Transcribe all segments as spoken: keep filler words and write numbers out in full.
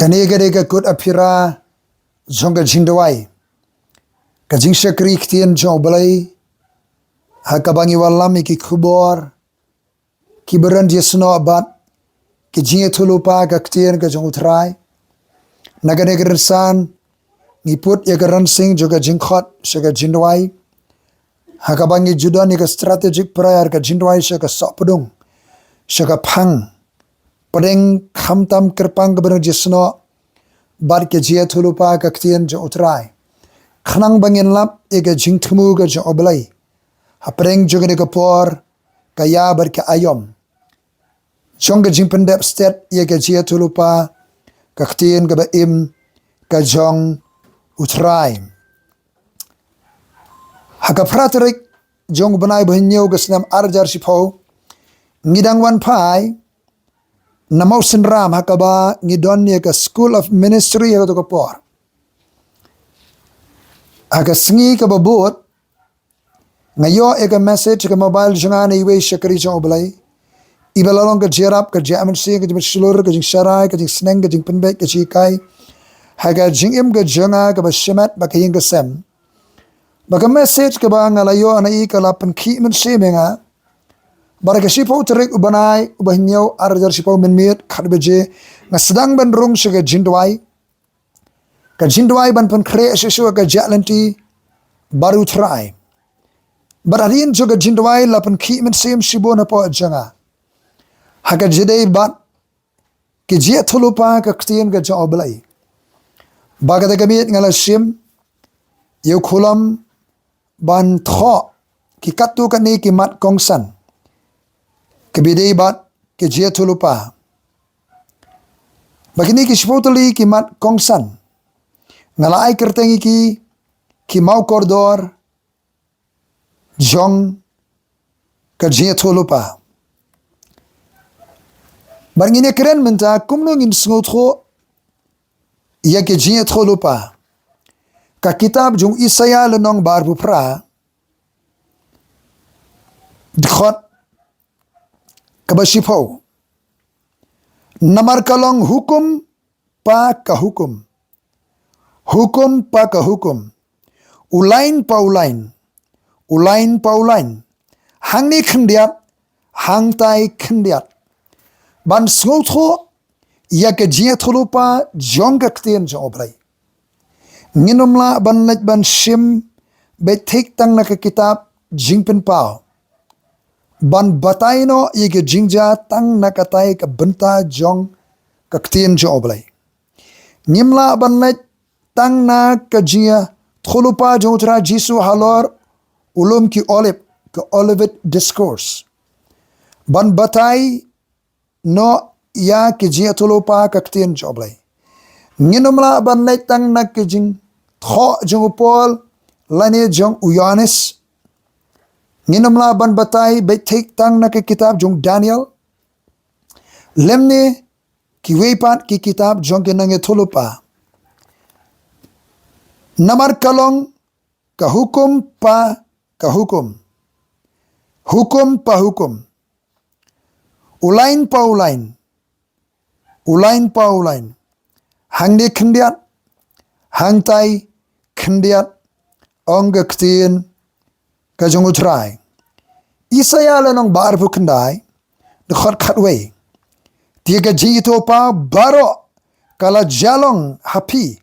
Kane ka dei ka kut aphira jong ka jingduwai, ka jingshakri ktien jong U Blei, ha kaba ngi wallam ïa ki khubor kiba ïadei snoh bad ki jingïathuhlypa ka ktien ka jong U Trai. Na kane ka rynsan ngi put ïa ka rynsan jong ka jingkhot sha ka jingduwai, ha kaba ngi ju don ïa ka strategic prayer, ka jingduwai sha ka sohpdung, sha ka phang, pdeng khamtam kyrpang kaba ïadei snoh bad ka jingïathuhlypa ka ktien jong U Trai, khnang ba ngin lap ïa ka jingthmu ka jong U Blei hapdeng jong kane ka por ka ïa bad ka aïom jong ka jingpyndep stet ïa ka jingïathuhlypa ka ktien kaba im ka jong U Trai. Ha ka phra tarik jong u bnai ba hynñiew ka snem ar hajar shiphew, ngi dang wan phai na Mawsynram ha kaba ngi don ïa ka School of Ministry ha kato ka por. Ha ka sngi kaba bud, nga ïoh ïa ka message ha ka mobile jong nga na iwei i shakri jong U Blei, iba la long ka jingïarap, ka jingïamynshai, ka jingpynshlur, ka jingsharai, ka jingsneng, ka jingpynbeit, ka jinghikai ha ka jingim ka jong nga kaba shimet bad ka ïing ka sem. Bad ka message kaba nga la ïoh na i ka la pynkhih mynsiem ïa nga. Bad ha ka shiphew tarik u bnai uba hynñiew ar hajar shiphew mynmiet khat baje, nga sdang ban rung sha ka jingduwai, ka jingduwai ban pynkhreh shuh shuh ka jingïaid lynti bad U Trai. Bad hadien jong ka jingduwai la pynkhih mynsiem shibun hapoh jong nga ha ka jingïadei bad ka jingïathuhlypa ka ktien ka jong U Blei. Bad kata ka miet nga la shim ïa u khulom ban thoh ki katto katne ki mat kongsan kaba ïadei bad ka jingïathuhlypa. Bad kine ki shiphew tylli ki mat kongsan nga la ai kyrteng ïa ki, ki mawkordor jong ka jingïathuhlypa. Bad ngin ïakren mynta kumno ngin sngewthuh ïa ka jingïathuhlypa. Ka kitab jong u Isaïah lynnong ba arphew phra, dkhot kaba shiphew. Namar ka long hukum pa ka hukum, hukum pa ka hukum, u lain pa u lain, u lain pa u lain, hangne khyndiat, hangtai khyndiat, ban sngewthuh ïa ka jingïathuhlypa jong ka ktien jong U Blei. Ngin ym lah ban leit ban shim beit thik tang na ka kitab Jingpynpaw ban batai noh ïa ka jingjia tang na katai ka bynta jong ka ktien jong U Blei. Ngim lah ban leit tang na ka jingïathuhlypa jong U Trai Jisu halor u lum ki Olib, ka Olivet Discourse, ban batai noh ïa ka jingïathuhlypa ka ktien jong U Blei. Ngin ym lah ban leit tang na ka jingthoh jong u Paul lane jong u Ïohannes. Ngin ym lah ban batai beit thik tang na ka kitab jong u Daniel, lymne kiwei pat ki kitab jong ki nongïathuhlypa. Namar ka long ka hukum pa ka hukum, hukum pa hukum, u lain pa u lain, u lain pa u lain, hangne khyndiat, hangtai khyndiat, ong ka ktien ka jong U Trai. Isaïah lynnong ba arphew khyndai, dkhot khatwei. Te ka jingïathuhlypa baroh ka la jia long ha phi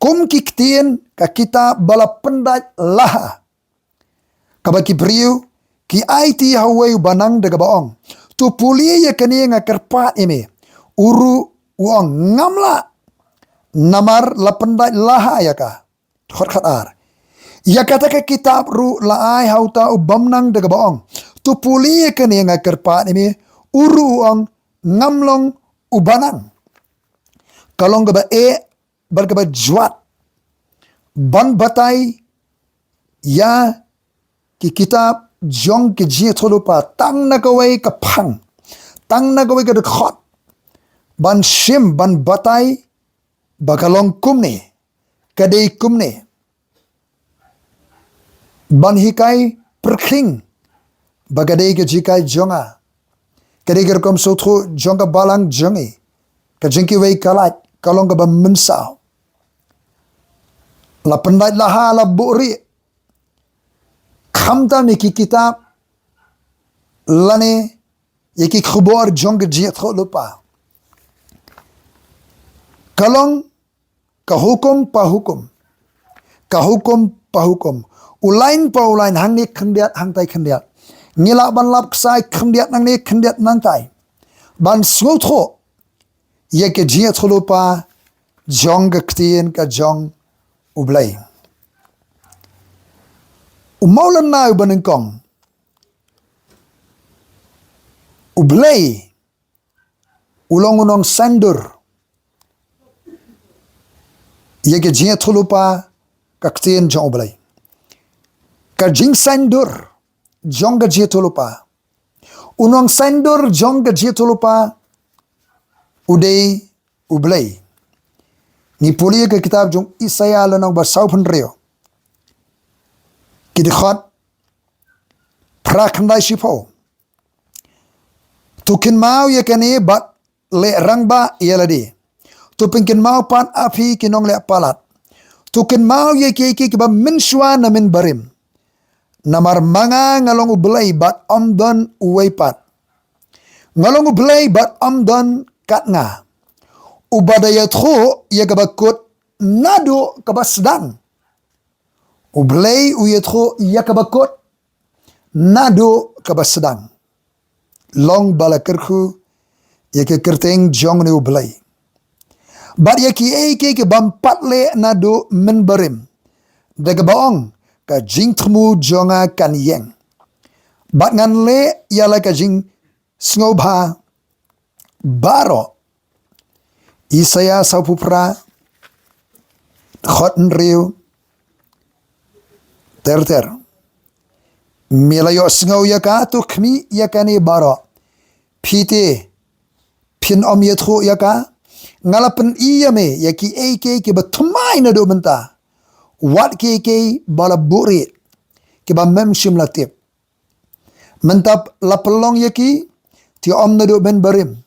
kum ki ktien ka kitab ba la pyndait laha, kaba ki briew ki aiti ha uwei u balang da kaba ong, to pule ïa kane, nga kyrpad ïa me. U ruh u ong, ngam lah, namar la pyndait laha ïa ka. Dkhot khatar. Ïa kata ka kitab ruh la ai ha uta u bymnang da kaba ong, to pule ïa kane, nga kyrpad ïa me. U ruh u ong, ngam long u balang. Ka long kaba eh bad kaba jwat ban batai ïa ki kitab jong ka jingïathuhlypa tang na kawei ka phang, tang na kawei ka dkhot, ban shim, ban batai ba ka long kumne, ka dei kumne, ban hikai pyrkhing ba ka dei ka jinghikai jong nga, ka dei ka rukom sngewthuh jong ka balang jong ngi, ka jong kiwei ka lait, ka long kaba mynsaw. La pyndait la ha la buhrieh. Khamtam ïa ki kitab lane ïa ki khubor jong ka jingïathuhlypa. Ka long ka hukum pa hukum. Ka hukum pa hukum. U lain pa u lain, hangne khyndiat, hangtai khyndiat. Ngi lah ban lap ksai khyndiat nangne, khyndiat nangtai. Ban sngewthuh ïa ka jingïathuhlypa jong ka ktien ka jong U Blei. U mawlynnai uba nyngkong. U Blei u long u nongsaiñdur ïa ka jingïathuhlypa ka ktien jong U Blei. Ka jingsaiñdur jong ka jingïathuhlypa. U nongsaiñdur jong ka jingïathuhlypa u dei U Blei. Ngi pule ïa ka kitab jong Isaïah lynnong ba sawphew hynriew. Ki dkhot phra khyndai shiphew. To kynmaw ïa kane bad leh rangbah ïa lade. To pynkynmaw pat, ah phi ki nongleh palat. To kynmaw ïa kiei kiei kiba mynshuwa na mynbarim. Namar ma nga nga long U Blei bad ym don uwei pat. Nga long U Blei bad ym don kat nga. Uba da ïathuh ïa kaba kut naduh kaba sdang. U Blei u ïathuh ïa kaba kut naduh kaba sdang. Long ba la kyrkhu ïa ka kyrteng jong une U Blei. Bad ïa kiei kiei kibym pat leh naduh mynbarim. Da kaba ong, ka jingthmu jong nga kan ïeng. Bad ngan leh ïa la ka jing sngewbha baroh. Isaïah sawphew phra, dkhot hynriew ter ter. Me la ïohsngew ïa ka, to khmih ïa kane baroh. Phi te phin ym ïathuh ïa ka. Nga la pyni ïa me ïa kiei kiei kiba thymmai naduh mynta. Wat kiei kiei ba la buhrieh, kiba mem shym la tip. Mynta la pynlong ïa ki, te ym naduh mynbarim.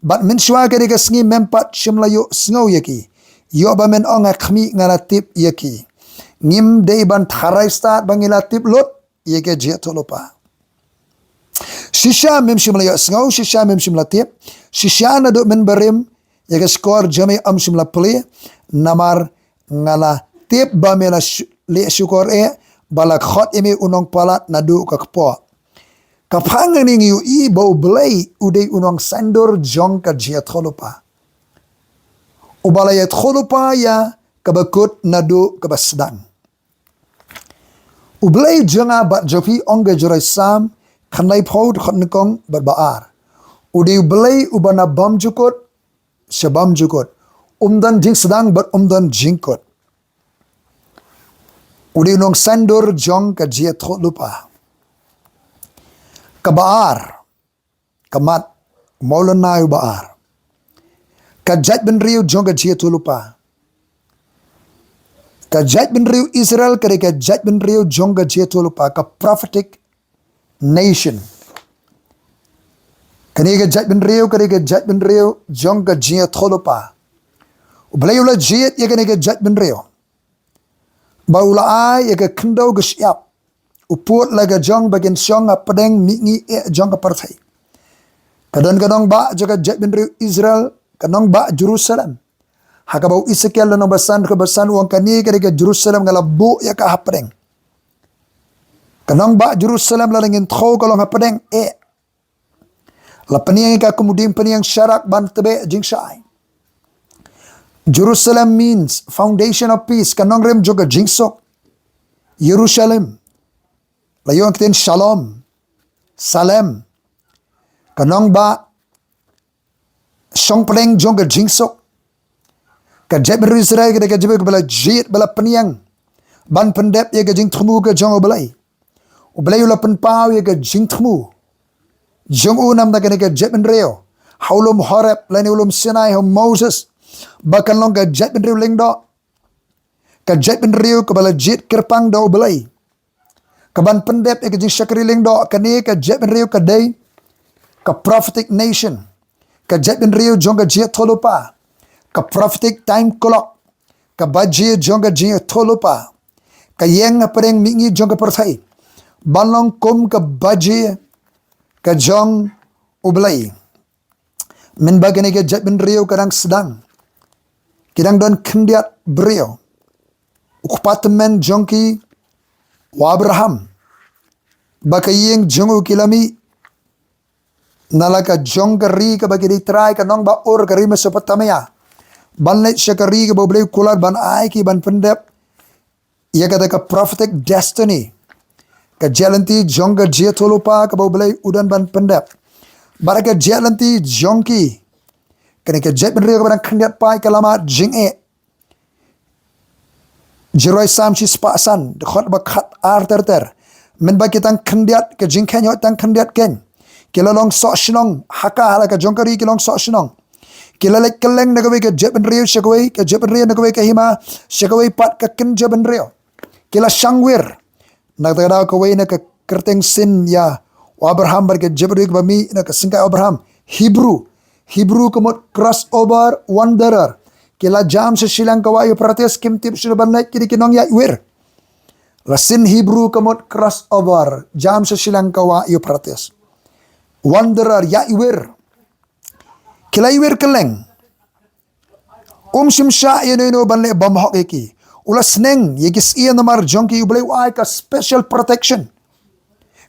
Bad mynshuwa kane ka sngi mem pat shym la ïohsngew ïa ki. Ïoh ba men ong, ah khmih, nga la tip ïa ki. Ngim dei ban tharai stad ba ngi la tip lut ïa ka jingïathuhlypa. Shisha mem shym la ïohsngew, shisha mem shym la tip. Shisha naduh mynbarim ïa ka shkor jong me ym shym la plie. Namar nga la tip ba me la sh-, leh shukor eh, ba la khot ïa me u nongpalat naduh ka kpoh. Ka phang hangne ngi ïohi ba U Blei u dei u nongsaiñdur jong ka jingïathuhlypa. Uba la ïathuhlypa ïa kaba kut naduh kaba sdang. U Blei jong nga bad jong phi, ong ka Jingïasam khyndaiphew, dkhot nyngkong bad ba ar. U dei U Blei uba na bymjukut sha bymjukut. Um don jingsdang bad um don jingkut. U dei u nongsaiñdur jong ka jingïathuhlypa. Kaba ar, ka mat, mawlynnai uba ar. Ka jaitbynriew jong ka jingïathuhlypa. Ka jaitbynriew Israel ka dei ka jaitbynriew jong ka jingïathuhlypa, ka prophetic nation. Kane ka jaitbynriew ka dei ka jaitbynriew jong ka jingïathuhlypa. U Blei u la jied ïa kane ka jaitbynriew ba u la ai ïa ka khyndew ka shyiap, u pud la ka jong ba kin shong hapdeng mihngi eh jong ka pyrthei. Ka don ka nongbah jong ka jaitbynriew Israel, ka nongbah Jerusalem. Ha kaba u Esekiel lynnong ba san, dkhot ba san u ong, kane ka dei ka Jerusalem nga la buh ïa ka hapdeng. Ka nongbah Jerusalem lada ngin thew ka long hapdeng eh. La pynïeng ïa ka kum u dieng pynïeng sharak ban tbeh jingshai. Jerusalem means foundation of peace, ka nongrim jong ka jingsuk. Jerusalem, la ïoh ïa ka ktien shalom, salem, ka nongbah shongpdeng jong ka jingsuk. Ka jaitbynriew Israel ka dei ka jaitbynriew kaba la jied, ba la pynïeng ban pyndep ïa ka jingthmu ka jong U Blei. U Blei u la pynpaw ïa ka jingthmu jong u na ka bynta kane ka jaitbynriew ha u lum Horeb lane u lum Sinai ha u Moses, ba kan long ka jaitbynriew lyngdoh, ka jaitbynriew kaba la jied kyrpang da U Blei, ka ban pyndep ïa ka jingshakri lyngdoh. Kane ka jaitbynriew ka dei ka prophetic nation, ka jaitbynriew jong ka jingïathuhlypa, ka prophetic time clock, ka baje jong ka jingïathuhlypa, ka ïeng hapdeng mihngi jong ka pyrthei ban long kum ka baje ka jong U Blei. Mynba kane ka jaitbynriew ka dang sdang, ki dang don khyndiat briew, u kpa tymmen jong ki u Abraham, ba ka ïing jong u ki la mih na la ka jong ka ri kaba ki dei trai, ka nong ba Ur, ka ri Mesopotamia, ban leit sha ka ri kaba U Blei u kular ban ai ki ban pyndep ïa kata ka prophetic destiny, ka jingïaid lynti jong ka jingïathuhlypa kaba U Blei u don ban pyndep. Bad ka jingïaid lynti jong ki, kane ka jaitbynriew kaba dang khyndiat paid ka la mad jingeh. Jingrwai Salm shispah san, dkhot ba khatar ter ter. Mynba ki tang khyndiat, ka jingkheiñ hooid tang khyndiat keiñ, ki la long soh shnong, ha ka, ha la ka jong ka ri ki long soh shnong. Ki la leit kylleng na kawei ka jaitbynriew sha kawei ka jaitbynriew, na kawei ka hima sha kawei pat ka kynja bynriew. Ki la shang wir. Na kata ka daw kawei na ka kyrteng sien ïa u Abraham bad ka jaitbynriew kaba mih na ka syngkai Abraham, Hebrew. Hebrew ka mut crossover wanderer. Ki la jam sha shiliang ka wah Euphrates, kim tip shano ban leit, ki dei ki nongïaid wir. La sien Hebrew ka mut crossover, jam sha shiliang ka wah Euphrates. Wanderer, ïaid wir. Ki la ïaid wir kylleng. Um shym shah ïa uno uno ban leh bymhok ïa ki. U la sneng ïa ki syiem namar jong ki, U Blei u ai ka special protection.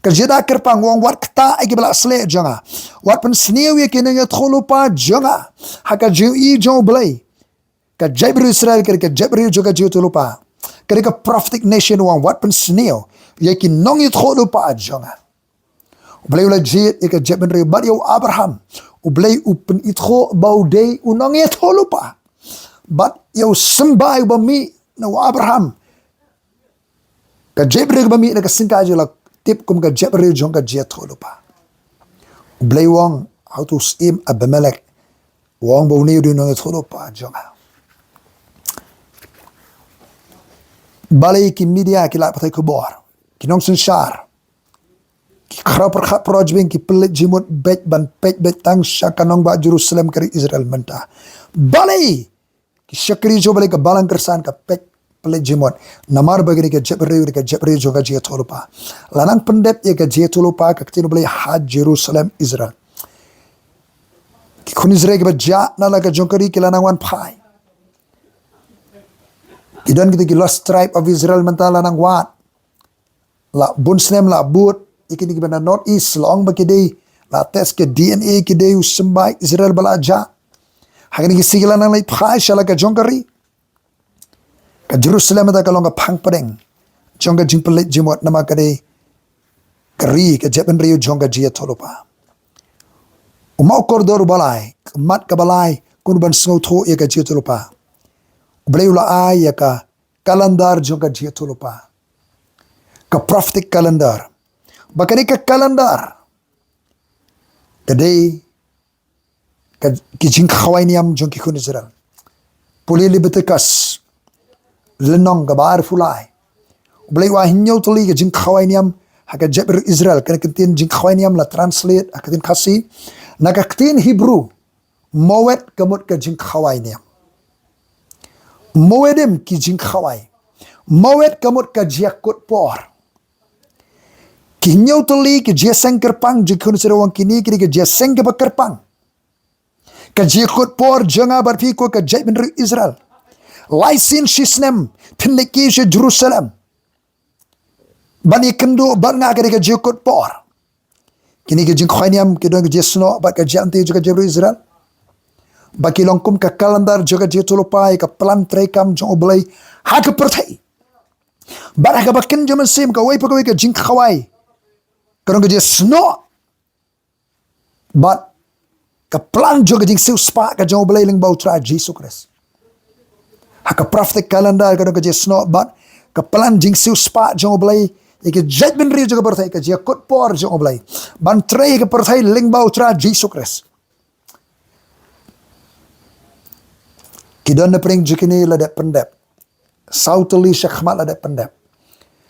Ka jingïada kyrpang, u ong wat ktah ïa kiba la sleh jong nga. Wat pynsniew ïa ki nongïathuhlypa jong nga. Ha ka jingïohi jong U Blei, ka jaitbynriew Israel ka dei ka jaitbynriew jong ka jingïathuhlypa. Ka dei ka prophetic nation, u ong wat pynsniew ïa ki nongïathuhlypa jong nga. U Blei u la jied ïa ka jaitbynriew bad ïa u Abraham. U Blei u pynithuh ba u dei u nongïathuhlypa. Bad ïa u symbai uba mih na u Abraham, ka jaitbynriew ba mih na ka syngkai jong u la tip kum ka jaitbynriew jong ka jingïathuhlypa. U Blei u ong ha uto u syiem Abimelek, u ong ba une u dei u nongïathuhlypa jong nga. Balei ki media, ki lad pathai khubor, ki nongsynshar, ki khraw pyrkhat pyrshah jingbiang, ki pynleit jingmut beit ban peit beit tang sha ka nongbah Jerusalem, ka ri Israel mynta? Balei ki shakri jong U Blei, ka balang kyrsan ka peit pynleit jingmut? Namar ba kane ka jaitbynriew ka dei ka jaitbynriew jong ka jingïathuhlypa. La nang pyndep ïa ka jingïathuhlypa, ka ktien U Blei, ha Jerusalem, Israel. Ki khun Israel kiba jah na la ka jong ka ri ki la nang wan phai. Ki don kita ki Lost Tribe of Israel mynta, la nang wad. La bun snem la bud ïa kine kiba na North East, la ong ba ki dei, la test ka D N A, ki dei u symbai Israel ba la jah. Ha kine ki sngi ki la nang leit phai sha la ka jong ka ri. Ka Jerusalem mynta ka long ka phang pdeng jong ka jingpynleit jingmut, namar ka dei ka ri, ka jaitbynriew jong ka jingïathuhlypa. U mawkordor uba lai, ka mat kaba lai, kum ban sngewthuh ïa ka jingïathuhlypa. U Blei u la ai ïa ka calendar jong ka jingïathuhlypa, ka prophetic calendar. Ba kane ka calendar ka dei ka, ki jingkhawai niam jong ki khun Israel. Pule Leviticus lynnong kaba arphew lai. U Blei u ai hynñiew tylli ka jingkhawai niam ha ka jaitbynriew Israel. Kane ka ktien jingkhawai niam la translate ha ka ktien Khasi na ka ktien Hebrew. Mowed ka mut ka jingkhawai niam. Mowedim, ki jingkhawai. Mowed ka mut ka jingkut por. Ki hynñiew tylli ki jingïaseng kyrpang jong ki khun Israel, u ong kine ki dei ki jingïaseng kiba kyrpang. Ka jingkut por jong nga bad phi ko ka jaitbynriew Israel. Lai sien shi snem phin leit kiew sha Jerusalem ban ïakynduh bad nga, ka dei ka jingkut por. Kine ki jingkhawai niam ki don ka jingsnoh bad ka jingïaid lynti jong ka jaitbynriew Israel. Ba ki long kum ka calendar jong ka jingïathuhlypa ïa ka plan treikam jong U Blei ha ka pyrthei. Bad ha kaba kynja mynsiem, kawei pa kawei ka jingkhawai ka don ka jingsnoh bad ka plan jong ka jingsiewspah ka jong U Blei lyngba U Trai Jisu Khrist. Ha ka prophetic calendar ka don ka jingsnoh bad ka plan jingsiewspah jong U Blei ïa ka jaitbynriew jong ka pyrthei, ka jingkut por jong U Blei ban trei ïa ka pyrthei lyngba U Trai Jisu Khrist. Ki don na pdeng jong kine la dep pyndep. Saw tylli shakhmat la dep pyndep.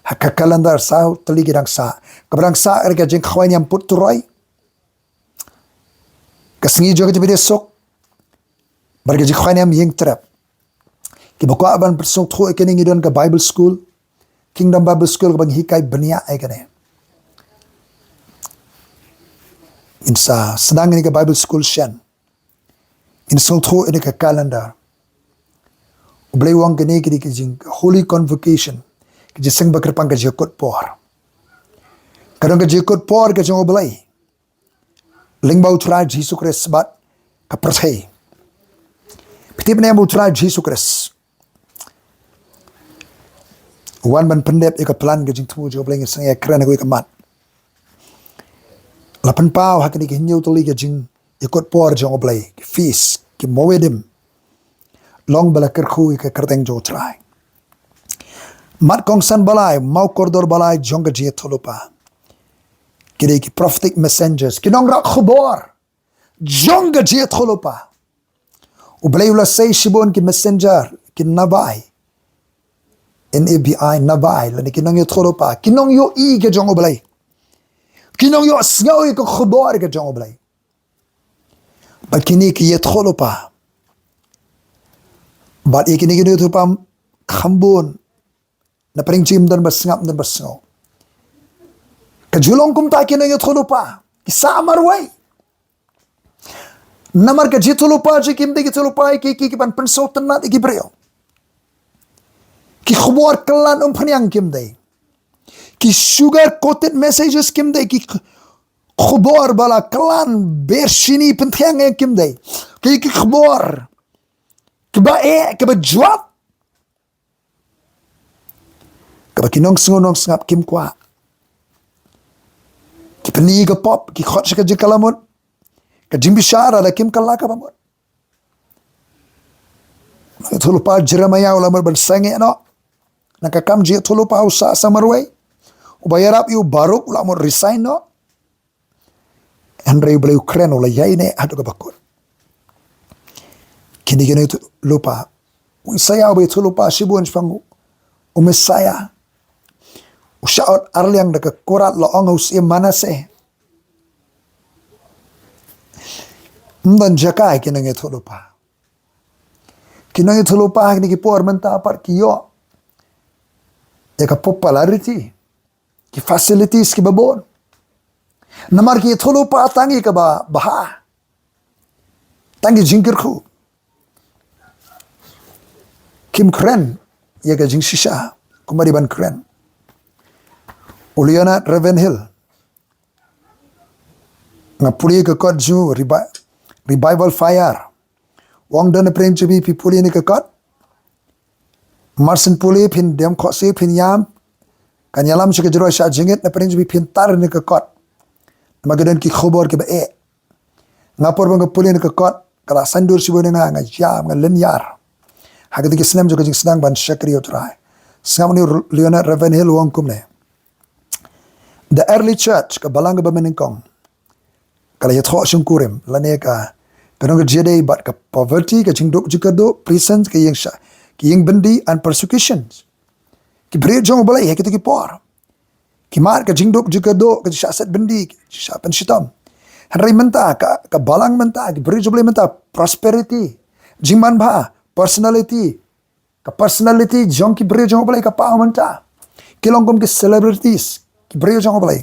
Ha ka calendar saw tylli ki dang sah. Kaba dang sah ka dei ka jingkhawai niam put turoi, ka sngi jong ka jingpynïasuk, Bad ka jingkhwai niam ïing trep. Kiba kwah ban pynsngewthuh ïa kane ngi don ka Bible School, Kingdom Bible School kaba ngi hikai bniah ïa kane. Ngin sa sdang ïa ka Bible School shen. Ngin sngewthuh ïa ka calendar. U Blei u ong kane ka dei ka jing Holy Convocation. Ka jingseng ba kyrpang ka jingkut por. Ka don ka jingkut por ka jong U Blei. Lyngba U Trai Jisu Khrist bad ka pyrthei. Phi tip ne em U Trai Jisu Khrist u wan ban pyndep ïa ka plan ka jingthmu jong U Blei, ngin sa ïa kren ha kawei ka mat. La pynpaw ha kane ka hynñiew tylli ka jingïakut por jong U Blei, ki feast, ki Moedim. Long ba la kyrkhu ïa ka kyrteng jong U Trai. Mat kongsan ba lai, mawkordor ba lai jong ka jingïathuhlypa. Ki dei ki prophetic messengers, ki nongrah khubor jong ka jingïathuhlypa. U Blei u la sei shibun ki messenger, ki nabai. N A B I, nabai, lane ki nongïathuhlypa, ki nongïohi ka jong U Blei. Ki nongïohsngew ïa ka khubor ka jong U Blei. Bad kine ki ïathuhlypa. Bad ïa kine ki nongïathuhlypa kham bun. Na pdeng jingim don ba sngap, don ba sngew. Ka ju long kumta ki nongïathuhlypa. Ki sah marwei. Namar ka jingïathuhlypa jong ki kim dei ki ïathuhlypa ïa ki, ki, ki ban pynsngewtynnat ïa ki briew. Ki khubor kyllan umphniang kim dei. Ki sugar coated messages kim dei, ki k-, khubor ba la kyllan ber shini pynthiang ïa kim dei. Ki, ki khubor kiba eh, kiba jwat. Kaba ki nongsngew nongsngap kim kwah. Ki pyni ka pop, ki khot sha ka jingkhalamut. Ka jingbishar lada kim kylla kaba mut. Ïathuhlypa Jeremiah u la mut ban sangeh noh na ka kam jingïathuhlypa, u sah sah marwei. Uba ïarap ïa u Baruk u la mut resign noh. Hynrei U Blei u kren, u la ïaineh haduh kaba kut. Kine ki nongïathuhlypa. U Isaiah uba ïathuhlypa shibun shaphang u Messiah. U shah ot arliang da ka kurat, la ong ha u syiem Manasseh. Ym don jaka ïa ki nongïathuhlypa. Ki nongïathuhlypa ha kine ki por mynta pat ki ïoh ïa ka popularity. Ki facilities kiba bun. Namar ki ïathuhlypa tang ïa kaba bha. Tang ki jingkyrkhu. Kim kren ïa ka jingshisha kumba dei ban kren. U Leonard Ravenhill. Nga pule ka kot jong u, Revi-, Revival Fire. U ong don na pdeng jong phi, phi pule ïa kane ka kot. Mar shen pule phin dem khohsiew, phin ïam. Kan ïalam sha ka jingroi shah jingit, na pdeng jong phi phin tar ïa kane ka kot. Namar ka don ki khubor kiba eh. Nga por ba nga pule ïa kane ka kot, ka la saiñdur shibun ïa nga, nga ïam, nga lyniar. Ha kito ki snem jong ka jingsdang ban shakri ïa U Trai. Sngap ïa u Leonard Ravenhill u ong kumne. The early church, ka balang kaba mynnyngkong, ka la ïathoh shongkurim, lane ka, ka nongkynjah dei bad ka poverty, ka jingduk jingkyrduh, prisons, ka ïing shah, ka ïing byndi, and persecutions. Ki briew jong U Blei ha kito ki por. Ki mad ka jingduk jingkyrduh, ka jingshah set byndi, ka jingshah pynshitom. Hynrei mynta ka, ka balang mynta, ki briew jong U Blei mynta, prosperity, jingmanbha, personality, ka personality jong ki briew jong U Blei ka paw mynta. Ki long kum ki celebrities, ki briew jong U Blei.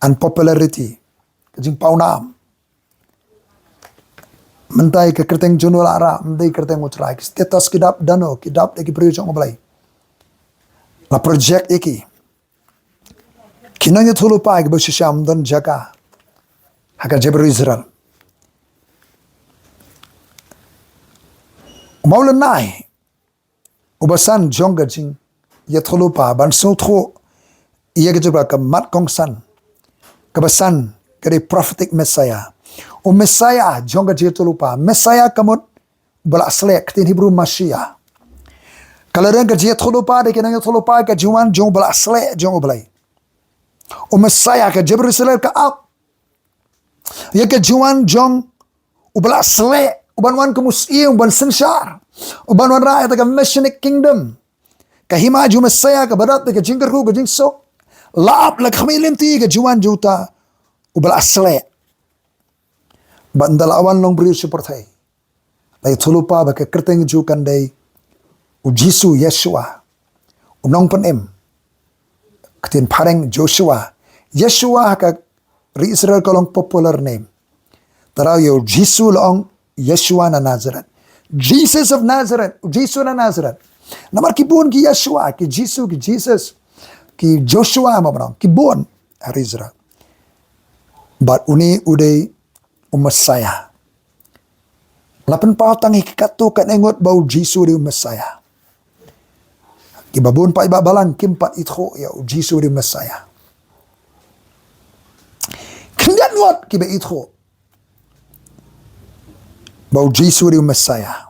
Unpopularity, ka jingpawnam. Mynta ïa ka kyrteng jong u la rah, ym dei kyrteng U Trai, ki status ki dap da no, ki dap da ki briew jong U Blei. La project ïa ki. Ki nongïathuhlypa kiba shisha ym don jaka ha ka jaitbynriew Israel. U Maulana uba san jong ka jingïathuhlypa ban sngewthuh ïa ka jingïathuhlypa, ka mat kongsan kaba san ka dei prophetic Messiah. U Messiah jong ka jingïathuhlypa, Messiah ka mut ba la sleh, ka ktien Hebrew Mashiach. Ka la don ka jingïathuhlypa da ki nongïathuhlypa, ka jingwan jong ba la sleh jong U Blei. U Messiah, ka jaitbynriew Israel ka ap ïa ka jingwan jong uba la sleh, uban wan kum u syiem, uban synshar, uban wanrah ïa ka messianic kingdom. Ka hima jong u Messiah kaba dap da ka jingkyrkhu, ka jingsuk. La ap, la khmih lynti ïa ka jingwan jong uta uba la sleh. Bad ynda la wan long briew sha pyrthei, Ba ïathuhlypa ba ka kyrteng jong u kan dei u Jisu, Yeshua. U nongpynim, ka ktien phareng Joshua. Yeshua ha ka ri Israel ka long popular name. Te la ïa u Jisu la ong Yeshua na Nazareth. Jesus of Nazareth, u Jisu na Nazareth. Namar ki bun ki Yeshua, ki Jisu, ki Jesus, ki Joshua, ma ba nong, ki bun ha ri Israel. Bad une u dei u Messiah. La pynpaw tang ïa ki katto katne ngut ba u Jisu u dei u Messiah. Kiba bun pat ba balang kim pat ithuh ïa u Jisu u dei u Messiah. Khyndiat ngut kiba ithuh ba u Jisu u dei u Messiah.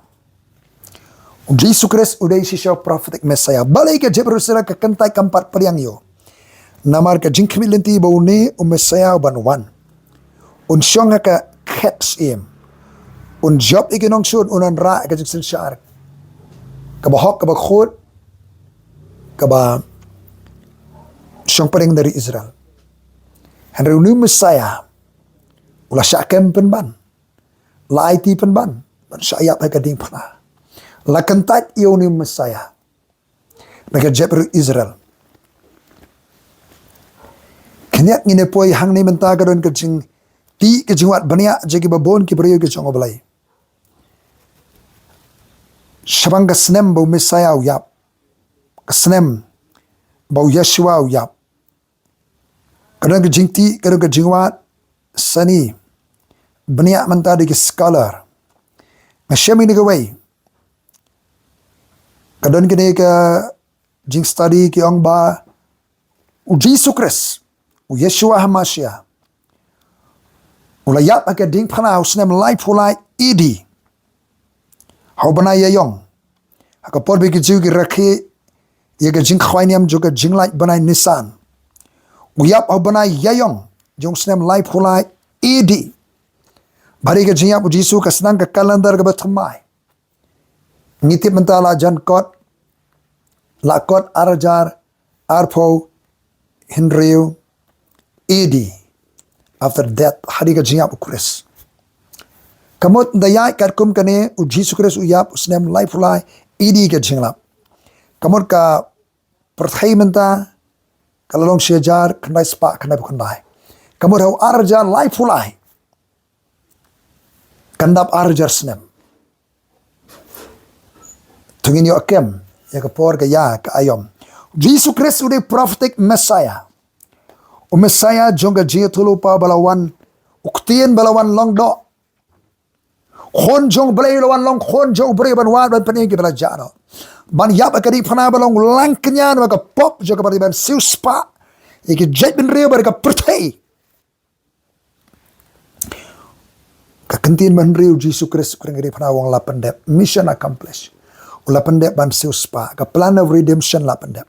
U Jisu Khrist u dei shisha u prophetic Messiah. Balei ka jingpyrshah ka kyntait kam pat pdiang ïa u? Namar ka jingkhmih lynti ba une u Messiah u ban wan, un shong ha ka khet syiem, un jop ïa ki nongshun, un wanrah ïa ka jingsynshar kaba hok kaba khuid kaba shong pdeng na ri Israel. Hynrei une u Messiah u la shah kem pynban, la aiti pynban ban shah ïap ha ka diengphna. La kyntait ïa une u Messiah na ka jaitbynriew Israel. Khyndiat, ngin ïa poi hangne mynta, ka don ka jingtih ka jingwad bniah jong kiba bun ki briew ki jong U Blei. Shaphang ka snem ba u Messiah u ïap, ka snem ba u Yeshua u ïap, ka don ka jingtih, ka don ka jingwad sani bniah mynta da ki scholar. Nga shem ïa kane kawei, ka don kane ka jingstudy ki ong ba u Jisu Khrist, u Yeshua HaMashiach, u la ïap ha ka diengphna ha u snem laiphew lai A D, ha u bnai Ïaïong, ha ka por ba ki Jiw ki rakhe ïa ka jingkhawai niam jong ka jinglait bnai Nisan. U ïap ha u bnai Ïaïong jong u snem laiphew lai A D. Bad ïa ka jingïap u Jisu ka sdang ka calendar kaba thymmai. Ngi tip mynta la jan kot, la kot ar hajar arphew hynriew A D, after death, hadien ka jingïap u Khrist. Ka mut da ïaid katkum kane, u Jisu Khrist u ïap u snem laiphew lai A D ka jinglap. Ka mut ka pyrthei mynta ka la long shi hajar khyndai spah khyndaiphew khyndai. Ka mut ha u ar hajar laiphew lai kan dap ar hajar snem. To ngin ïoh kem ïa ka por, ka ïa ka aïom. Jisu Khrist u dei prophetic Messiah. U Messiah jong ka jingïathuhlypa ba la wan, u ktien ba la wan long doh. Khun jong U Blei la wan long khun jong u briew ban wad ban pyni ïa kiba la jah noh, ban ïap ha ka diengphna ba long langkñia na ka pop jong ka pyrthei, ban siewspah ïa ki jaitbynriew bad ka pyrthei. Ka kyntien ba hynriew, u Jisu Khrist u kren ha ka diengphna, u ong la pyndep, mission accomplished. U la pyndep ban siewspah, ka plan of redemption la pyndep.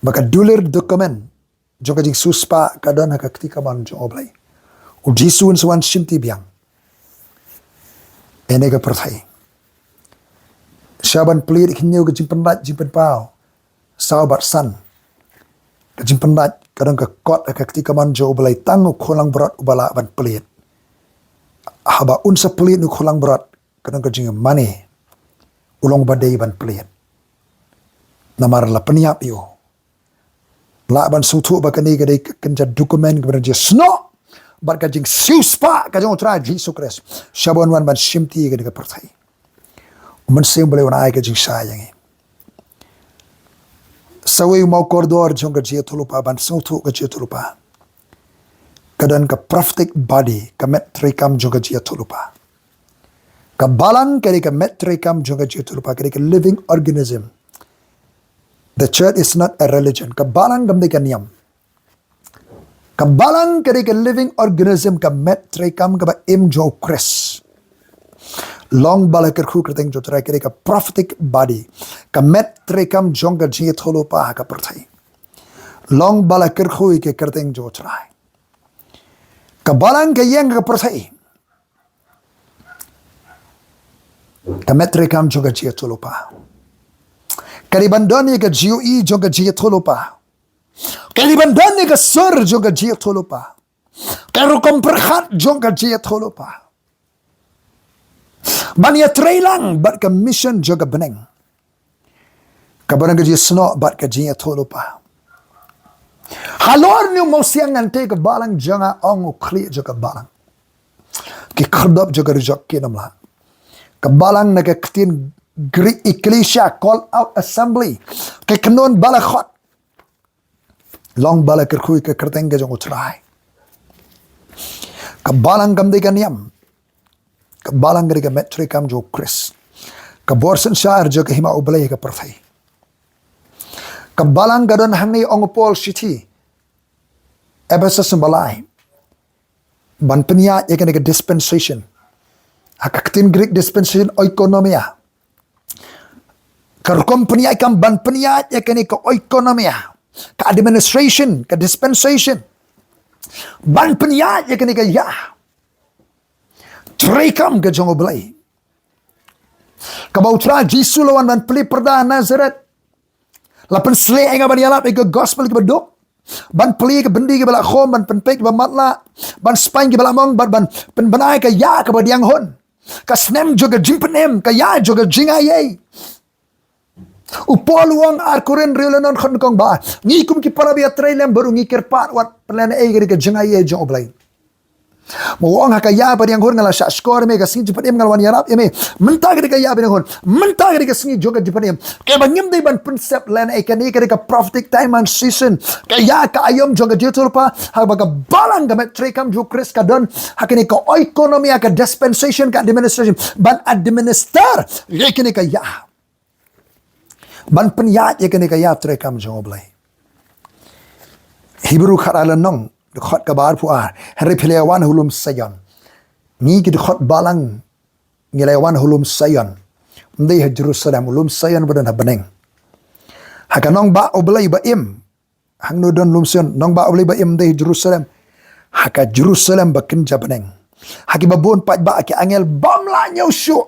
Ba ka dulir document jong ka jingsiewspah ka don ha ka kti kamon jong U Blei. U Jisu un sa wan shimti biang ïa kane ka pyrthei. Sha ban plie ïa ki hynñiew ka jingpynlait, jingpynpaw, saw bad san ka jingpynlait, ka don ka kot ha ka kti kamon jong U Blei, tang u khun langbrot uba lah ban plie. Haba un sa plie une u khun langbrot, ka don ka jingmane u long uba dei ban plie. Namar la pynïap ïa u. Lah ban sngewthuh ba kane ka dei ka kynja document kaba dang jia snoh bad ka jingsiewspah ka jong U Trai Jisu Khrist sha ban wan ban shimti ïa kane ka pyrthei. U Mynsiem Blei un ai ka jingshai ïa ngi. Sa wei u maw kordor jong ka jingïathuhlypa, ban sngewthuh ka jingïathuhlypa. Ka don ka prophetic body, ka met treikam jong ka jingïathuhlypa. Ka balang ka dei ka met treikam jong ka jingïathuhlypa, ka dei ka living organism. The church is not a religion. Ka balang kam dei ka niam. Ka balang ka dei ka living organism, ka met treikam kaba im jong U Khrist. Long ba la kyrkhu kyrteng jong U Trai, ka dei ka prophetic body, ka met treikam jong ka jingïathuhlypa ha ka pyrthei. Long ba la kyrkhu ïa ka kyrteng jong U Trai. Ka balang ka ïeng ka pyrthei, ka met treikam jong ka jingïathuhlypa. Ka dei ban don ïa ka jingïohi jong ka jingïathuhlypa. Ka dei ban don ïa ka sur jong ka jingïathuhlypa. Ka rukom pyrkhat jong ka jingïathuhlypa. ban ïatreilang bad ka mission jong ka bneng, kaba nang ka jingsnoh bad ka jingïathuhlypa. Halor une u mawsiang ngan tei ka balang jong nga, ong u khlieh jong ka balang. Ki khyrdop jong ka ri jong ki namla. Ka balang na ka ktien Greek ekklesia, call out assembly. Ka kynhun bala khot. Long bala kyrkhu ïa ka kyrteng ka jong u Trai. Ka balang kam dei ka niam. Ka balang ka dei ka met treikam jong u Khrist. Ka bor synshar jong ka hima u Blei ha ka pyrthei. Ka balang ka don hangne, ong u Paul shithi Ephesus balai. Ban pynïaid ïa kane ka dispensation. Ha ka ktien Greek dispensation, oikonomia. Ka rukom pynïaid kam ban pynïaid ïa kane ka oikonomia. Ka administration, ka dispensation. Ban pynïaid ïa kane ka ïa treikam ka jong u Blei. Kaba u Trai Jisu la wan ban plie pyrda ha Nazareth. La pynshlur ïa nga ban ïalap ïa ka gospel kaba duk. Ban plie ïa ka byndi kiba la khum, ban pynpeit ïa kiba matlah, ban spaiñ ïa kiba la mong, ban, ban pynbna ïa ka ïa kaba diang hun. Ka snem jong ka jingpynim, ka ïa jong ka jingaiei. U Paul u ong ha Korinth hynriew lynnong khatnyngkong ba ngi kum ki para ba ïatrei lem bad u ngi kyrpad wat pynlehnohei ïa ka jingaiei jong u Blei. Ma u ong ha ka ïa ba diang hun nga la shah shkor ïa me, ka sngi jingpynim nga la wan ïarap ïa me. Mynta ka dei ka ïa ba diang hun. Mynta ka dei ka sngi jong ka jingpynim. Kaba ngim dei ban pynsep lehnohei, kane ka dei ka prophetic time and season. Ka ïa ka aïom jong ka jingïathuhlypa, haba ka balang ka met treikam jong u Khrist ka don ha kane ka oikonomia, ka dispensation, ka administration. Ban administer ïa kane ka ïa. Ban pynïaid ïa kane ka ïa treikam jong u Blei. Hebru khatar lynnong, dkhot kaba arphew ar. Hynrei phi la ïawan ha u lum Sion. Ngi ki dkhot balang ngi la ïawan ha u lum Sion. Ym dei ha Jerusalem, u lum Sion ba don ha bneng. Ha ka nongbah u Blei ba im. Hangno don lum Sion, nongbah u Blei ba im, ym dei ha Jerusalem. Ha ka Jerusalem ba kynja bneng. Ha kiba bun paidbah, ki angel bym lah ñiew shuh.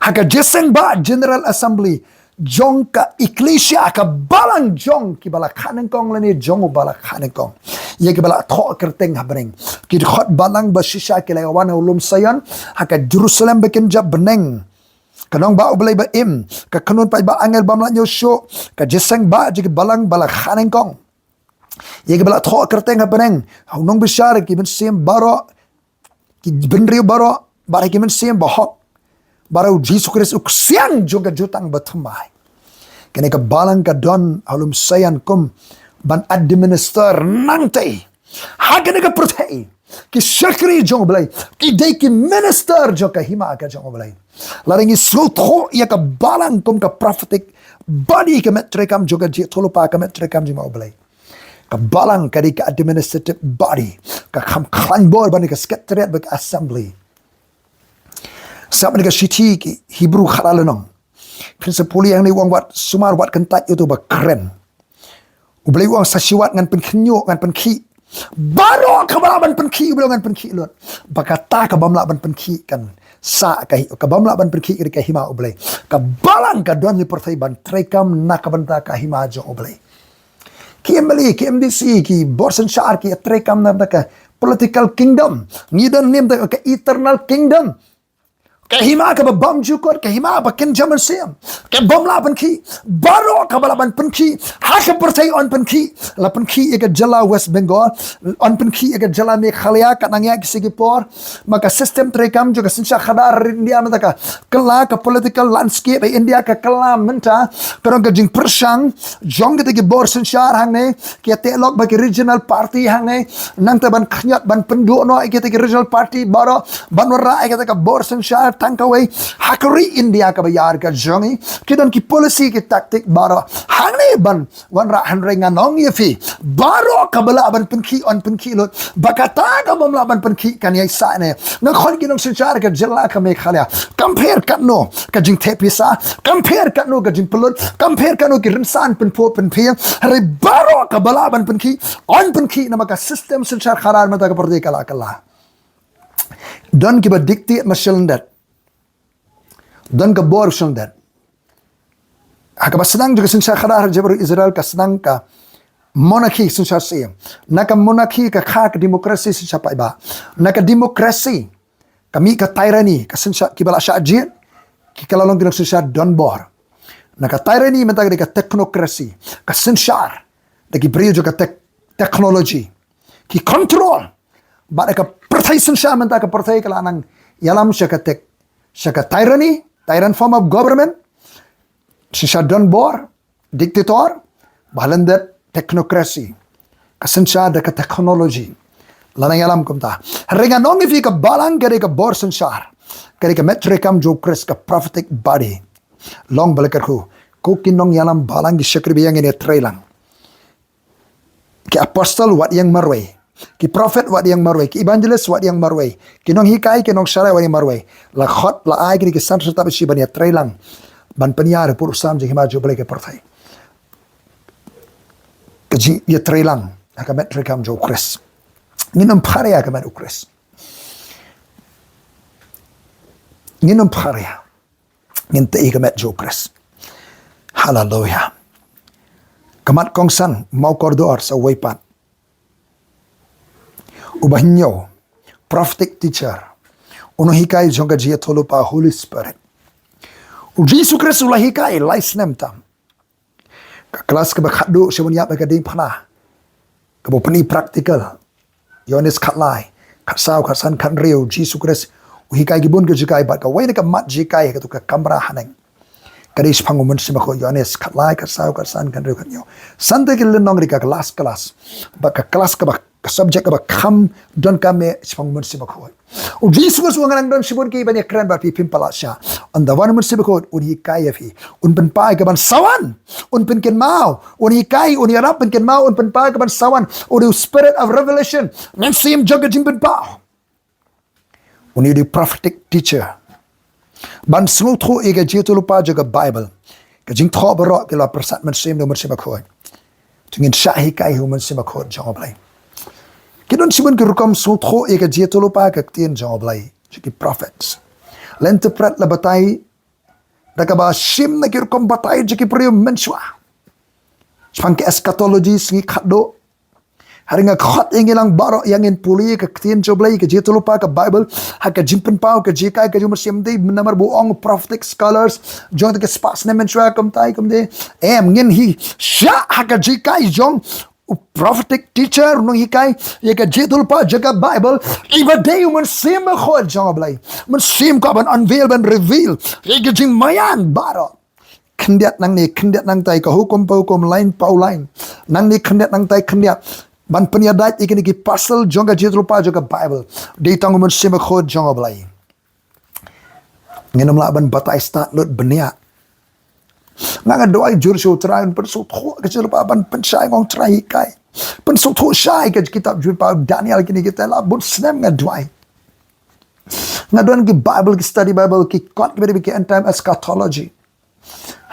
Ha ka jingïaseng ba General Assembly jong ka ekklesia, ka balang jong kiba la kha nyngkong lane jong uba la kha nyngkong. Ïa kiba la thoh kyrteng ha bneng. Ki dkhot balang ba shisha ki la ïawan ha u lum Sion, ha ka Jerusalem ba kynja bneng. Ka nongbah u Blei ba im, ka kynhun paidbah angel bym lah ñiew shuh, ka jingïaseng ba jong ki balang ba la kha nyngkong. Ïa kiba la thoh kyrteng ha bneng, ha u nongbishar, ki mynsiem baroh, ki bynriew baroh, bad ha ki mynsiem bahok. Bad ha u Jisu Khrist u ksiang jong ka jutang bathymmai. Kane ka balang ka don ha u lum Sion kum ban administer nangtei. Ha kane ka pyrthei. Ki shakri jong u Blei. Ki dei ki minister jong ka hima ka jong u Blei. Lada ngi sngewthuh ïa ka balang kum ka prophetic body, ka met treikam jong ka jingïathuhlypa, ka met treikam jong u Blei. Ka balang ka dei ka administrative body. Ka kham khlaiñ bor bad ka secretariat bad ka assembly. Sngap ïa ka shithi ki Hebru khatar lynnong. Phin sa pule hangne, u ong wat sumar, wat kyntait ïa uto ba kren. U Blei u ong sa shi wat ngan pynkhynñiuh, ngan pynkhih. Baroh kaba lah ban pynkhih, u Blei ngan pynkhih lut. Ba kata ka bym lah ban pynkhih kan sa ka hi-, ka bym lah ban pynkhih ka dei ka hima u Blei. Ka balang ka don ha pyrthei ban treikam na ka bynta ka hima jong u Blei. Ki M L A, ki M D C, ki bor synshar ki treikam na ka political kingdom. Ngi don ne em da ka eternal kingdom. Ka hima kaba bymjukut, ka hima ba kynja mynsiem. Ka bym lah ban pynkhih. Baroh kaba lah ban pynkhih. Ha ka pyrthei yn pynkhih. La pynkhih ïa ka jylla West Bengal. Yn pynkhih ïa ka jylla Meghalaya, kat nang ïa ki sngi ki por. Ma ka system treikam jong ka synshar khadar India mynta ka kylla, ka political landscape ha India ka kylla mynta. Ka don ka jingpyrshang jong kita ki bor synshar hangne, ki ïateh lok bad ki regional party hangne. Nangta ban khñiot, ban pynduh noh ïa kita ki regional party baroh, ban wanrah ïa kita ka bor synshar tang kawei. Ha ka ri India kaba ïar ka jong ngi, ki don ki policy, ki tactic baroh. Hangne ban wanrah, hynrei ngan ong ïa phi, baroh kaba lah ban pynkhih yn pynkhih lut. Ba kata ka bym lah ban pynkhih kan ïai sah ne. Nga khot ki nongsynshar ka jylla ka Meghalaya. Kam pher katno ka jingthep pisa, kam pher katno ka jingpynlut, kam pher katno ki rynsan pynphuh pynphieng. Hynrei baroh kaba lah ban pynkhih yn pynkhih, namar ka system synshar khadar mynta ka pyrthei ka la kylla. Don kiba dictate ma sha lyndet. Don ka bor sha lyndet. Ha kaba sdang jong ka synshar khadar ha jong ka ri Israel ka sdang ka monarchy synshar siem. Na ka monarchy ka kha ka democracy synshar paidbah. Na ka democracy Ka mih ka tyranny, ka synshar, kiba la shah jied, ki ka la long ki nong synshar donbor. Na ka tyranny mynta ka dei ka technocracy, ka synshar da ki briew jong ka tech-, technology. Ki control. Bad ka pyrthei synshar mynta, ka pyrthei ka la nang ïalam sha ka tech-, sha ka tyranny, tyrant form of government, synshar donbor, dictator, bad lyndet technocracy, ka synshar da ka technology. La nang ïalam kumta. Hynrei ngan ong ïa phi, ka balang ka dei ka bor synshar, ka dei ka met treikam jong u Khrist, ka prophetic body. Long ba la kyrkhu, ko ki nongïalam balang, ki shakri ba ïeng, ngin ïatreilang. Ki apostle wat ïeng marwei, ki prophet wat ïeng marwei, ki evangelist wat ïeng marwei, ki nonghikai, ki nongsharai wat ïeng marwei. La khot, la ai kine ki san shatap shi ban ïatreilang, ban pynïar ïa u pud u sam jong ka hima jong U Blei, ka pyrthei. Ka jingïatreilang ha ka met treikam jong u Khrist. Ngin ym phar ïa ka met u Khrist. Ngin ym phar ïa, ngin tei ïa ka met jong u Khrist. Haleluya. Ka mat kongsan, mawkordor sa uwei pat. Uba hynñiew, prophetic teacher, u nonghikai jong ka jingïathuhlypa, Holy Spirit. U Jisu Khrist u la hikai lai snem tam. Ka klas kaba khatduh sha ban ïap ha ka diengphna, kaba pyni practical. Ïoannis khatlai, khatsaw, khatsan, khathynriew, Jisu Khrist u hikai ki bun ki jinghikai, bad kawei na ka mat jinghikai ha kato ka kamra haneng ka dei shaphang u Mynsiem Bakhuid. Ïoannis khatlai, khatsaw, khatsan, khathynriew, khathynñiew. San tylli ki lynnong ka dei ka klas klas, bad ka klas kaba, ka subject kaba kham donkam eh shaphang u Mynsiem Bakhuid. U Jisu Khrist u ong, nga nang don shibun kiei ban ïakren bad phi, phim palat shah. Ynda wan u Mynsiem Bakhuid un hikai ïa phi, un pynpaw ïa ka ban sa wan, un pynkynmaw, un hikai, un ïarap, pynkynmaw, un pynpaw ïa ka ban sa wan. U dei u Spirit of Revelation, Mynsiem jong ka jingpynpaw. Une u dei u prophetic teacher. Ban sngewthuh ïa ka jingïathuhlypa jong ka Bible, ka jingthoh baroh ki la pyrsad mynsiem da u Mynsiem Bakhuid. To ngin shah hikai ha u Mynsiem Bakhuid jong U Blei. Ki don shibun ki rukom sngewthuh ïa ka jingïathuhlypa ka ktien jong U Blei, jong ki prophets. La interpret, la batai da kaba shim na ki rukom batai jong ki briew mynshuwa. Shaphang ka eschatology, sngi khatduh. Hynrei nga khot ïa ngi lang baroh ïa ngin pule ïa ka ktien jong U Blei, ka jingïathuhlypa ka Bible, ha ka jingpynpaw ka jinghikai ka jong u Mynsiem. Ym dei namar ba u ong prophetic scholars jong ka spah snem mynshuwa kumta kumta. Em, ngin hi shah ha ka jinghikai jong u prophetic teacher, u nonghikai ïa ka jingïathuhlypa jong ka Bible, iba dei u Mynsiem Bakhuid jong U Blei. Mynsiem ka ban unveil, ban reveal ïa ka jingmaïan baroh. Khyndiat nangne, khyndiat nangtai, ka hukum pa hukum, lain pa u lain. Nangne khyndiat, nangtai khyndiat. Ban pynïadait ïa kine ki puzzle jong ka jingïathuhlypa jong ka Bible, dei tang u Mynsiem Bakhuid jong U Blei. Ngin ym lah ban batai stad lut bniah. Nga, nga duwai jur sha U Trai un pynsngewthuh ka jingïathuhlypa, ban pynshai, nga ong Trai hikai. Pynsngewthuh shai ka kitab jingpynpaw Daniel, kine kita la bun snem nga duwai. Nga don ki Bible, ki study Bible, ki kot kiba dei ki end time eschatology.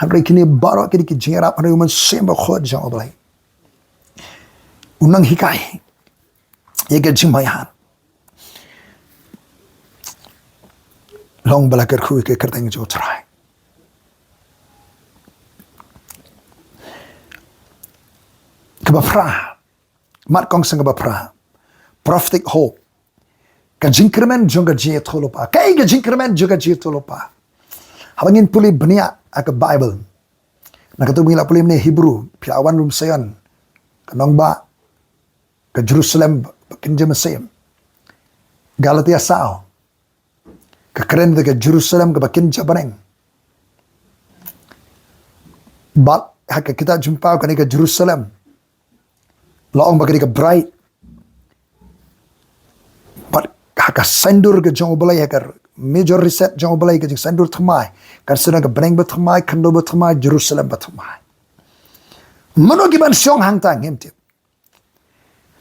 Hynrei kine baroh ki dei ki jingïarap, hynrei u Mynsiem Bakhuid jong U Blei u nang hikai ïa ka jingmaïan. Long ba la kyrkhu ïa ka kyrteng jong U Trai. Kaba phra, mat kongsan kaba phra, prophetic hope. Ka jingkyrmen jong ka jingïathuhlypa. Kaei ka jingkyrmen jong ka jingïathuhlypa? Haba ngin pule bniah ha ka Bible, na kato ba ngi la pule mynne, Hebrew, phi la wan ruh, Sion, ka nongbah, ka Jerusalem ba kynja mynsiem. Galatia saw, ka kren da ka Jerusalem kaba kynja bneng. Bad ha ka kitab jingpynpaw kane ka Jerusalem la ong ba ka dei ka bride. Bad ha ka saiñdur ka jong U Blei, ha ka major reset jong U Blei, ka jingsaiñdur thymmai, kan sa don ka bneng bathymmai, khyndew bathymmai, Jerusalem bathymmai. Mano ki ban shong hangta ngim tip.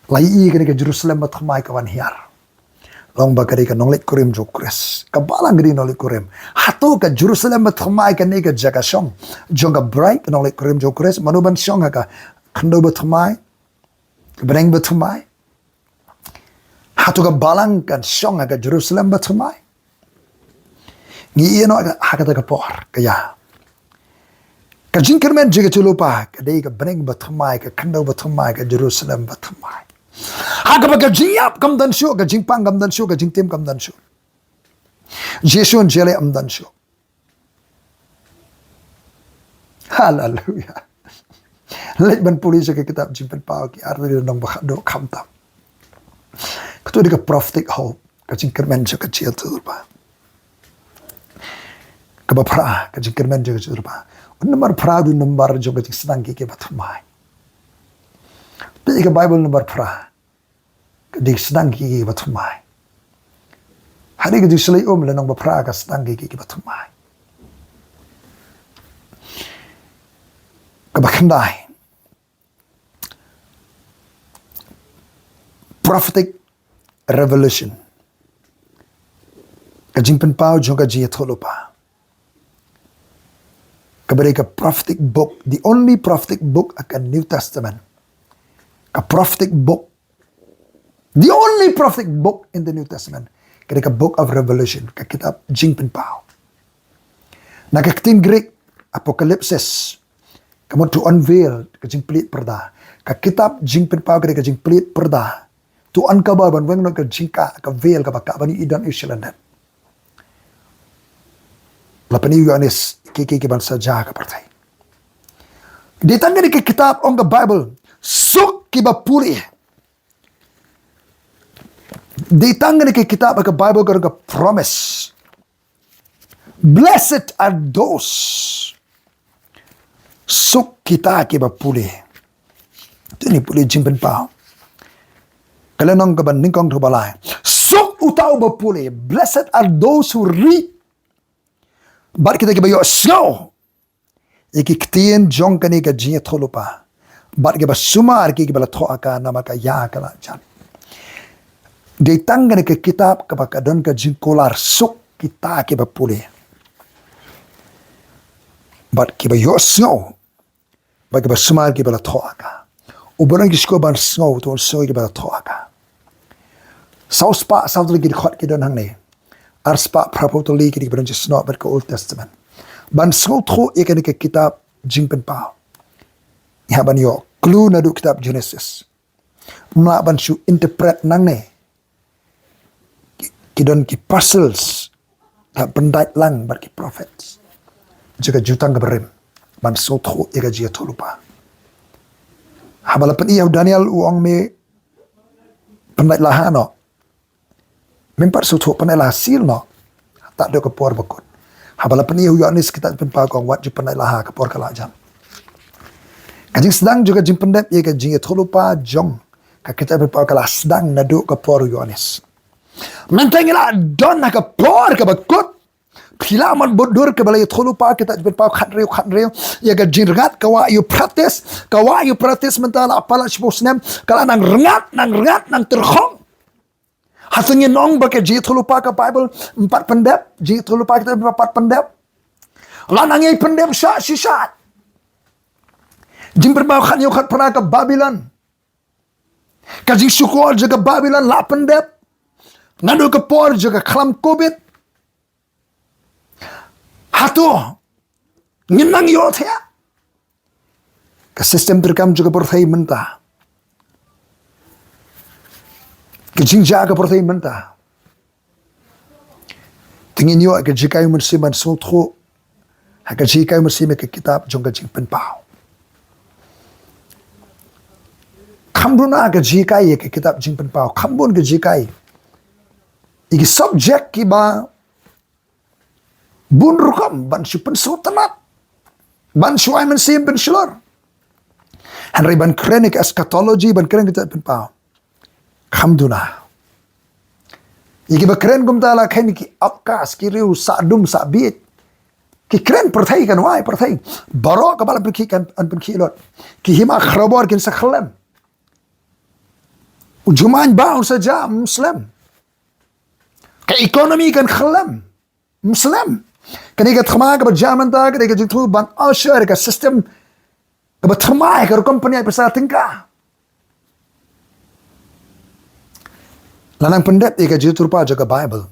La ïohi kane ka Jerusalem bathymmai ka wan hiar. Long ba ka dei ka nongleit kurim jong U Khrist. Ka balang ka dei nongleit kurim. Hato ka Jerusalem bathymmai kane ka jaka shong jong ka bride, ka nongleit kurim jong U Khrist, mano ban shong ha ka khyndew bathymmai, ka bneng bathymmai? Hato ka balang kan shong ha ka Jerusalem bathymmai? Ngi ïohi noh ha kata ka por ka ïa ka jingkyrmen jong ka jingïathuhlypa ka dei ka bneng bathymmai, ka khyndew bathymmai, ka Jerusalem bathymmai. Ha kaba ka jingïap kam don shuh, ka jingpang kam don shuh, ka jingtim kam don shuh. Jisu un jia leh ym don shuh. Haleluya. Leit ban pule sha ka kitab Jingpynpaw ki artylli nongbah khadduh khamtam. Kato dei ka prophetic hope, ka jingkyrmen jong ka jingïathuhlypa. Kaba phra, ka jingkyrmen jong ka jingïathuhlypa. U nambar phra u dei u nambar jong ka jingsdang kiei kiei ba thymmai. Peit ïa ka Baibl, nambar phra ka jingsdang kiei kiei ba thymmai. Hadien ka jingshlei um, la nongbah phra ka sdang kiei kiei ba thymmai. Kaba khyndai, prophetic revelation, ka jingpynpaw jong ka jingïathuhlypa. Kaba dei ka prophetic book, the only prophetic book ha ka New Testament. Ka prophetic book, the only prophetic book in the New Testament, ka dei ka Book of Revelation, ka kitab Jingpynpaw. Na ka ktien Greek, apocalypsis, ka mut to unveil, ka jingplied pyrda. Ka kitab Jingpynpaw ka dei ka jingplied pyrda. To uncover, ban weng noh ka jingkah, ka veil kaba kah ban ïohi don ïohi shilyndet. La pyni ïa u Ïoannis kiei kiei kiban sa jia ha ka pyrthei. Dei tang kane ka kitab, ong ka Baibl, suk kiba pule. Dei tang kane ka kitab ha ka Baibl ka ong ka promise. Blessed are those. Suk kita kiba pule. To ngin pule Jingpynpaw. Ka lynnong kaba nyngkong, dkhot ba lai. Suk uta uba pule. Blessed are those who read. Bad kita kiba ïohsngew ïa ki ktien jong kane ka jingïathuhlypa, bad kiba sumar ïa ki kiba la thoh ha ka, namar ka ïa ka la jan. Dei tang kane ka kitab kaba ka don ka jingkular, suk kita kiba pule, bad kiba ïohsngew, bad kiba sumar ïa ki kiba la thoh ha ka. Uba don ki shkor ban sngew, to un sngew ïa ki kiba la thoh ha ka. Saw spah saw tylli ki dkhot ki don hangne. Ar spah phra phew tylli ki dei kiba don jingïasnoh bad ka Old Testament. Ban sngewthuh ïa kane ka kitab Jingpynpaw, ngi hap ban ïoh clue naduh kitab Genesis. Ym lah ban shu interpret nangne. Ki, ki don ki puzzles. Hap pyndait lang bad ki prophets jong ka Jutang kaba Rim ban sngewthuh ïa ka jingïathuhlypa. Haba la pyni ïa u Daniel, u ong, me pyndait laha noh. Mem pat sngewthuh, pyndait laha, seal noh. Tad haduh ka por ba kut. Haba la pyni ïa u Ïoannis kitab Jingpynpaw, ka ong, wat ju pyndait laha, ka por ka la jan. Ka jingsdang jong ka jingpyndep ïa ka jingïathuhlypa jong ka kitab Jingpynpaw ka la sdang naduh ka por u Ïoannis. Mynta ngi la don ha ka por kaba kut. Phi lah ban bud dur kaba la ïathuhlypa kitab Jingpynpaw khathynriew khathynriew. Ïa ka jingrngat ka Wah Euphrates, ka Wah Euphrates mynta la palat shiphew snem, ka la nang rngat, nang rngat, nang tyrkhong. Hato ngin ong ba ka jingïathuhlypa ka Baibl ym pat pyndep, jingïathuhlypa kitab Jingpynpaw ym pat pyndep? La nang ïai pyndep shah shi shah. Jingpynpaw khathynñiew khatphra ka Babilon. Ka jingshukor jong ka Babilon la pyndep naduh ka por jong ka khlam covid. Hato ngin nang ïohthiah? Ka system treikam jong ka pyrthei mynta, ka jingjia ka pyrthei mynta, te ngin ïoh ka jinghikai u Mynsiem ban sngewthuh ha ka jinghikai u Mynsiem ïa ka kitab jong ka Jingpynpaw. Kham duna ka jinghikai ïa ka kitab Jingpynpaw, kham bun ka jinghikai ïa ki subject kiba bun rukom ban shu pynsngewtynnat, ban shu ai mynsiem pynshlur. Hynrei ban kren ïa ka eschatology, ban kren ïa ka Jingpynpaw, kham duna. Ïa kiba kren kumta la khein ki outcast, ki riew sah dum sah bieit. Ki kren pyrthei, kan wai pyrthei. Baroh kaba la pynkhih kan, yn pynkhih lut. Ki hima khrobor kin sa khyllem. U jumai ba un sa jia, ym slem. Ka economy kan khyllem, ym slem. Kane ka thma kaba jia mynta, kane ka jingthmu ban usher ka system kaba thymmai, ka rukom pynïaid pisa tyngka. La nang pyndep ïa ka jingïathuhlypa jong ka Baibl.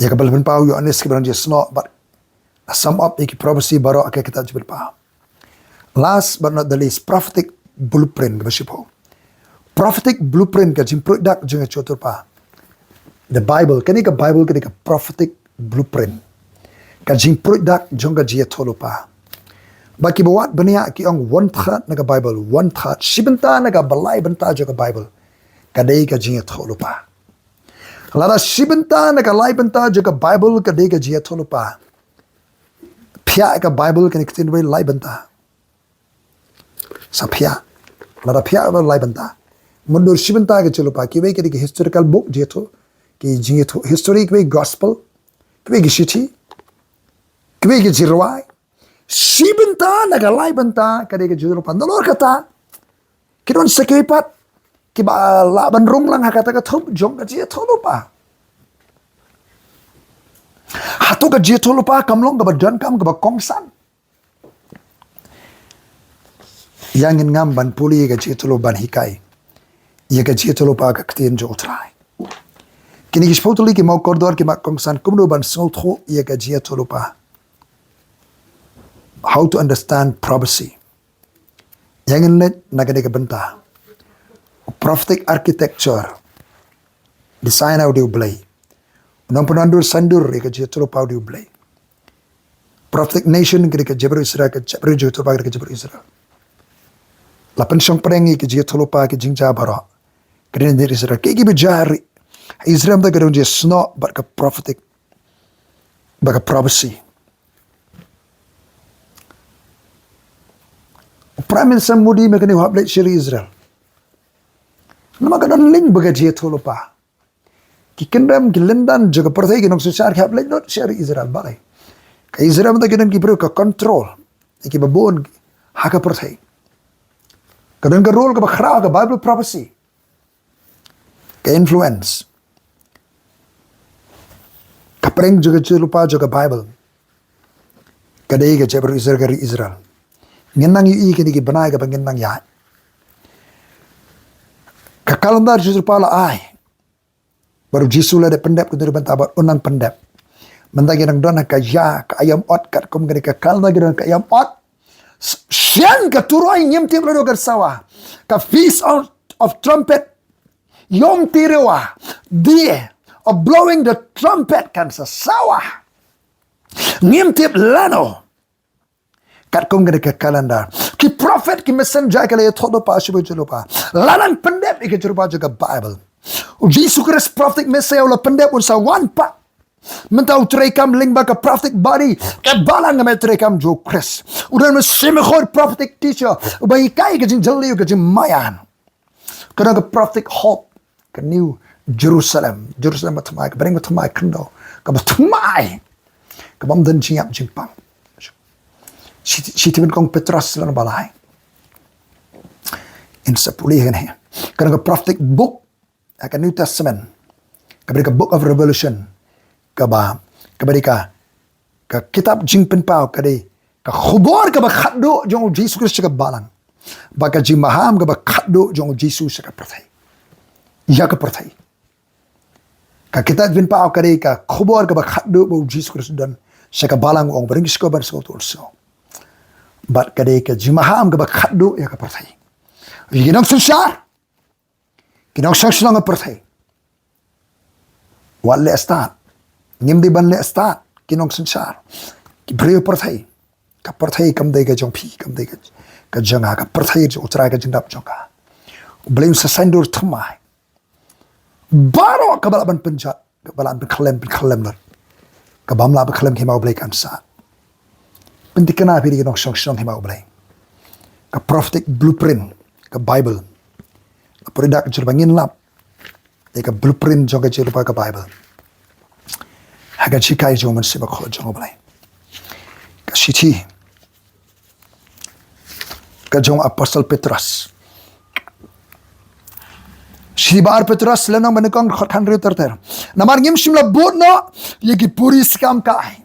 Ïa kaba la pynpaw u Ïoannis, kiba don jingïasnoh, bad la sum up ïa ki prophecy baroh ha ka kitab Jingpynpaw. Last but not the least, prophetic blueprint kaba shiphew. prophetic blueprint, ka jingpruid dak jong ka jingïathuhlypa. The Bible, kane ka Bible kane ka prophetic blueprint. Ka jingpruid dak jong ka jingïathuhlypa. Ba kiba wad bniah ki ong one third na ka Bible, one third, shi bynta na ka ba lai bynta jong ka Bible ka dei ka jingïathuhlypa. Lada shi bynta na ka lai bynta jong ka Bible ka dei ka jingïathuhlypa, phiah ka Bible kane ka ktien Bible lai bynta. Sa phiah. Lada phiah ka Bible lai bynta, mutdur shi bynta ka jingïathuhlypa. Kiwei ki dei ki historical book, jingïathuh, ki jingïathuh history, kiwei gospel, kiwei ki shithi, kiwei ki jingrwai. Shi bynta na ka lai bynta ka dei ka jingïathuhlypa. Nalor kata, ki don sa kiwei pat kiba lah ban rung lang ha kata ka thup jong ka jingïathuhlypa. Hato ka jingïathuhlypa kam long kaba donkam, kaba kongsan? Ïa ngin ngam ban pule ïa ka jingïathuhlypa, ban hikai ïa ka jingïathuhlypa ka ktien jong U Trai. Kine ki shiphew tylli ki mawkordor ki mad kongsan kumno ban sngewthuh ïa ka jingïathuhlypa. How to understand prophecy. Ïa ngin leit na kane ka bynta. Prophetic architecture, design ha u dei U Blei. U nongpynwandur saindur ïa ka jingïathuhlypa u dei U Blei. Prophetic nation ka dei ka jaitbynriew Israel, ka jaitbynriew jong U Trai ka dei ka jaitbynriew Israel. La pynshong pdeng ïa ka jingïathuhlypa, ka jingjia baroh, ka dei ka jaitbynriew Israel. Kiei kiba jia ha Israel mynta ka don jingïasnoh bad ka prophetic, bad ka prophecy. Prime Minister Modi mynta kane u hap leit sha ri Israel. Namar ka don link bad ka jingïathuhlypa. Ki kyndem, ki lyndan jong ka pyrthei, ki nongsynshar ki hap leit lut sha ri Israel. Balei? Ka Israel mynta ki don ki briew ka control ïa kiba bun ha ka pyrthei. Ka don ka role kaba khraw ha ka Bible prophecy. Ka influence, ka pdeng jong ka jingïathuhlypa jong ka Bible ka dei ka jaitbynriew Israel, ka ri Israel. Ngin nang ïohi kine ki bnai kaba ngin nang ïaid. Ka calendar jong U Trai la ai bad U Jisu u la dep pyndep, ka dei bynta bad un nang pyndep. Mynta ngi dang don ha ka ïa ka aïom ot, katkum kane ka calendar ngi don ka aïom ot. Shen ka turoi ngim tip lano ka sawa. Ka Feast of, of Trumpet, Yom Teruah, Day of Blowing the Trumpet kan sa sawa. Ngim tip lano. Katkum kane ka calendar, ki prophet, ki messenger ki la ïathuhlypa sha ka jingïathuhlypa, la nang pyndep ïa ka jingïathuhlypa jong ka Bible. U Jisu Khrist, prophetic Messiah, u la pyndep un sa wan pat. Mynta u treikam lyngba ka prophetic body, ka balang, ka met treikam jong u Khrist. U don u Shemeshai, prophetic teacher, uba hikai ka jingjylliew, ka jingmaïan. Ka don ka prophetic hope, ka New Jerusalem, Jerusalem bathymmai, ka bneng bathymmai khyndew, kaba thymmai, kaba ym don jingïap jingpang. Shi, shithi nyngkong Petros lynnong ba lai. Ngin sa pule kane. Ka don ka prophetic book ha ka New Testament, kaba dei ka Book of Revelation, kaba, kaba dei ka, ka kitab Jingpynpaw, ka dei ka khubor kaba khatduh jong u Jisu Khrist sha ka balang, bad ka jingmaham kaba khatduh jong u Jisu sha ka pyrthei, ïa ka pyrthei. Ka kitab Jingpynpaw ka dei ka khubor kaba khatduh ba u Jisu Khrist u don sha ka balang, u ong ba ngin sngewthuh, ban sngewthuh, ban sngewthuh. Bad ka dei ka jingmaham kaba khatduh ïa ka pyrthei. Ïa ki nongsynshar, ki nongshong shnong ha pyrthei. Wat leh stad. Ngim dei ban leh stad, ki nongsynshar, ki briew pyrthei. Ka pyrthei kam dei ka jong phi, kam dei ka, ka jong nga, ka pyrthei jong U Trai, ka jingdap jong ka. U Blei un sa saindur thymmai. Baroh kaba lah ban pynjot, kaba lah ban pynkhyllem, pynkhyllem lut. Kaba ym lah pynkhyllem, ka hima U Blei kan sah. Pynthikna phi da ki nongshong shnong hima U Blei. Ka prophetic blueprint, ka Bible. Ka pruid dak jur ba ngin lap ïa ka blueprint jong ka jingïathuhlypa, ka Bible, ha ka jinghikai jong u Mynsiem Bakhuid jong U Blei. Ka shithi ka jong u Apostle Petros. Shithi ba ar Petros lynnong ba nyngkong, dkhot khathynriew ter ter. Namar ngim shym la bud noh ïa ki puri skam kai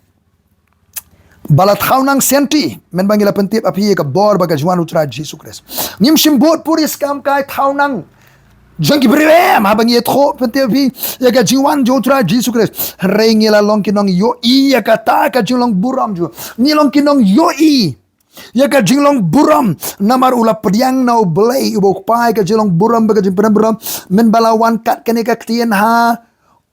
ba la thaw nang sianti, mynba ngi la pyntip ha phi ïa ka bor bad ka jingwan U Trai Jisu Khrist. Ngim shym bud puri skam kai thaw nang jong ki briew em, haba ngi ïathuh, pyntip ha phi ïa ka jingwan jong U Trai Jisu Khrist. Hynrei ngi la long ki nongïohi ïa kata ka jinglong burom jong u. Ngi long ki nongïohi ïa ka jinglong burom, namar u la pdiang na U Blei uba U Kpa ïa ka jinglong burom bad ka jingpynburom, mynba la wan kat kane ka ktien ha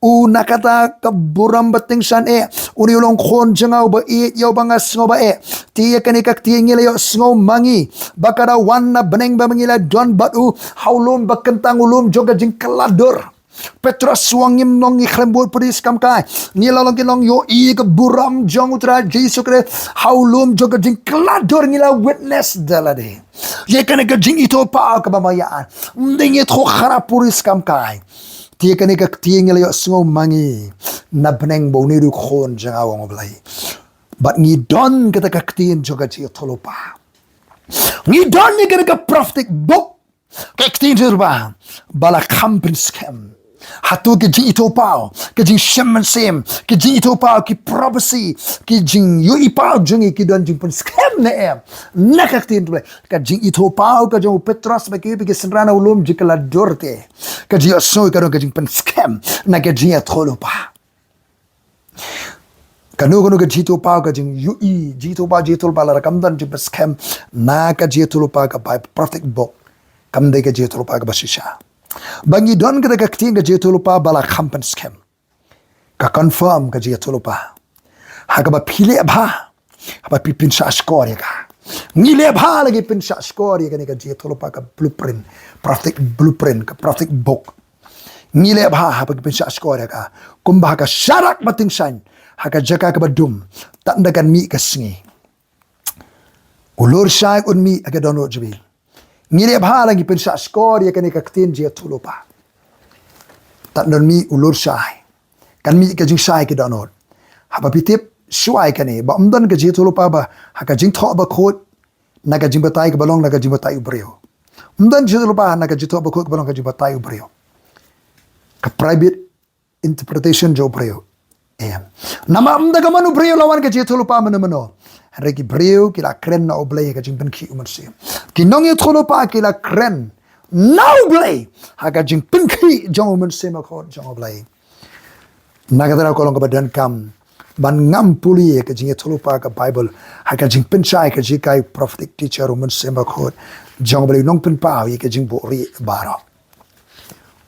u. Na kata ka burom ba tyngshaiñ eh, une u long khun jong nga uba ïeit, ïa uba nga sngew ba eh. Te ïa kane ka ktien ngi la ïohsngew ma ngi, ba ka da wan na bneng ba ma ngi la don bad u, ha u lum ba kyntang, u lum jong ka jingkylla dur. Petros u ong, ngim long ngi khlem bud pris kam kai. Ngi la long ki nongïohi ka burom jong U Trai Jisu Khrist ha u lum jong ka jingkylla dur, ngi la witness da lade. Ïa kane ka jingithuhpaw kaba ma ïa an. Ym dei ngi thoh khara pris kam kai. Te ïa kane ka ktien ngi la ïohsngew ma ngi na bneng ba une u dei u khun jong nga, u ong U Blei. Bad ngi don kata ka ktien jong ka jingïathuhlypa. Ngi don ïa kane ka prophetic book. Ka ktien jong U Blei ba la kham pynskhem. Hato ka jingithuhpaw, ka jingshem mynsiem, ka jingithuhpaw, ki prophecy, ki jingïohipaw jong ngi ki don jingpynskhem ne em? Na ka ktien jong U Blei, ka jingithuhpaw ka jong u Petros bad kiwei pat ki synran ha u lum jingkylla dur te, ka jingïohsngew ka don ka jingpynskhem na ka jingïathuhlypa. Kano kano ka jingithuhpaw, ka jingïohi, jingithuhpaw, jingithuhlypa, lada kam don jingpynskhem na ka jingïathuhlypa ka Bible, prophetic book, kam dei ka jingïathuhlypa kaba shisha. Ba ngi don kata ka ktien ka jingïathuhlypa ba la kham pynskhem, ka confirm ka jingïathuhlypa. Ha kaba phi leh bha, haba phi pynshahshkor ïa ka. Ngi leh bha la ngi pynshahshkor ïa kane ka jingïathuhlypa, ka blueprint, prophetic blueprint, ka prophetic book. Ngi leh bha haba ngi pynshahshkor ïa ka. Kumba ha ka sharak ba tyngshaiñ, ha ka jaka kaba dum, tang da kan mih ka sngi, u lur shai un mih ha ka dohnud jong phi. Ngi leh bha la ngi pynshahshkor ïa kane ka ktien jingïathuhlypa. Tang da kan mih u lur shai, kan mih ka jingshai ki dohnud. Haba phi tip shuwa ïa kane, ba ym don ka jingïathuhlypa ba ha ka jingthoh bakhuid, na ka jingbatai kaba long na ka jingbatai u briew. Ym don jingïathuhlypa na ka jingthoh bakhuid kaba long ka jingbatai u briew, ka private interpretation jong u briew. Em. Namar ym da ka mon u briew la wan ka jingïathuhlypa mano mano. Hynrei ki briew ki la kren na U Blei ha ka jingpynkhih u Mynsiem. Ki nongïathuhlypa ki la kren na U Blei ha ka jingpynkhih jong u Mynsiem Bakhuid jong U Blei. Na kata ka daw ka long kaba donkam ban ngam pule ïa ka jingïathuhlypa ka Bible ha ka jingpynshai ka jinghikai u prophetic teacher, u Mynsiem Bakhuid jong U Blei, u nongpynpaw ïa ka jingbuhrieh baroh.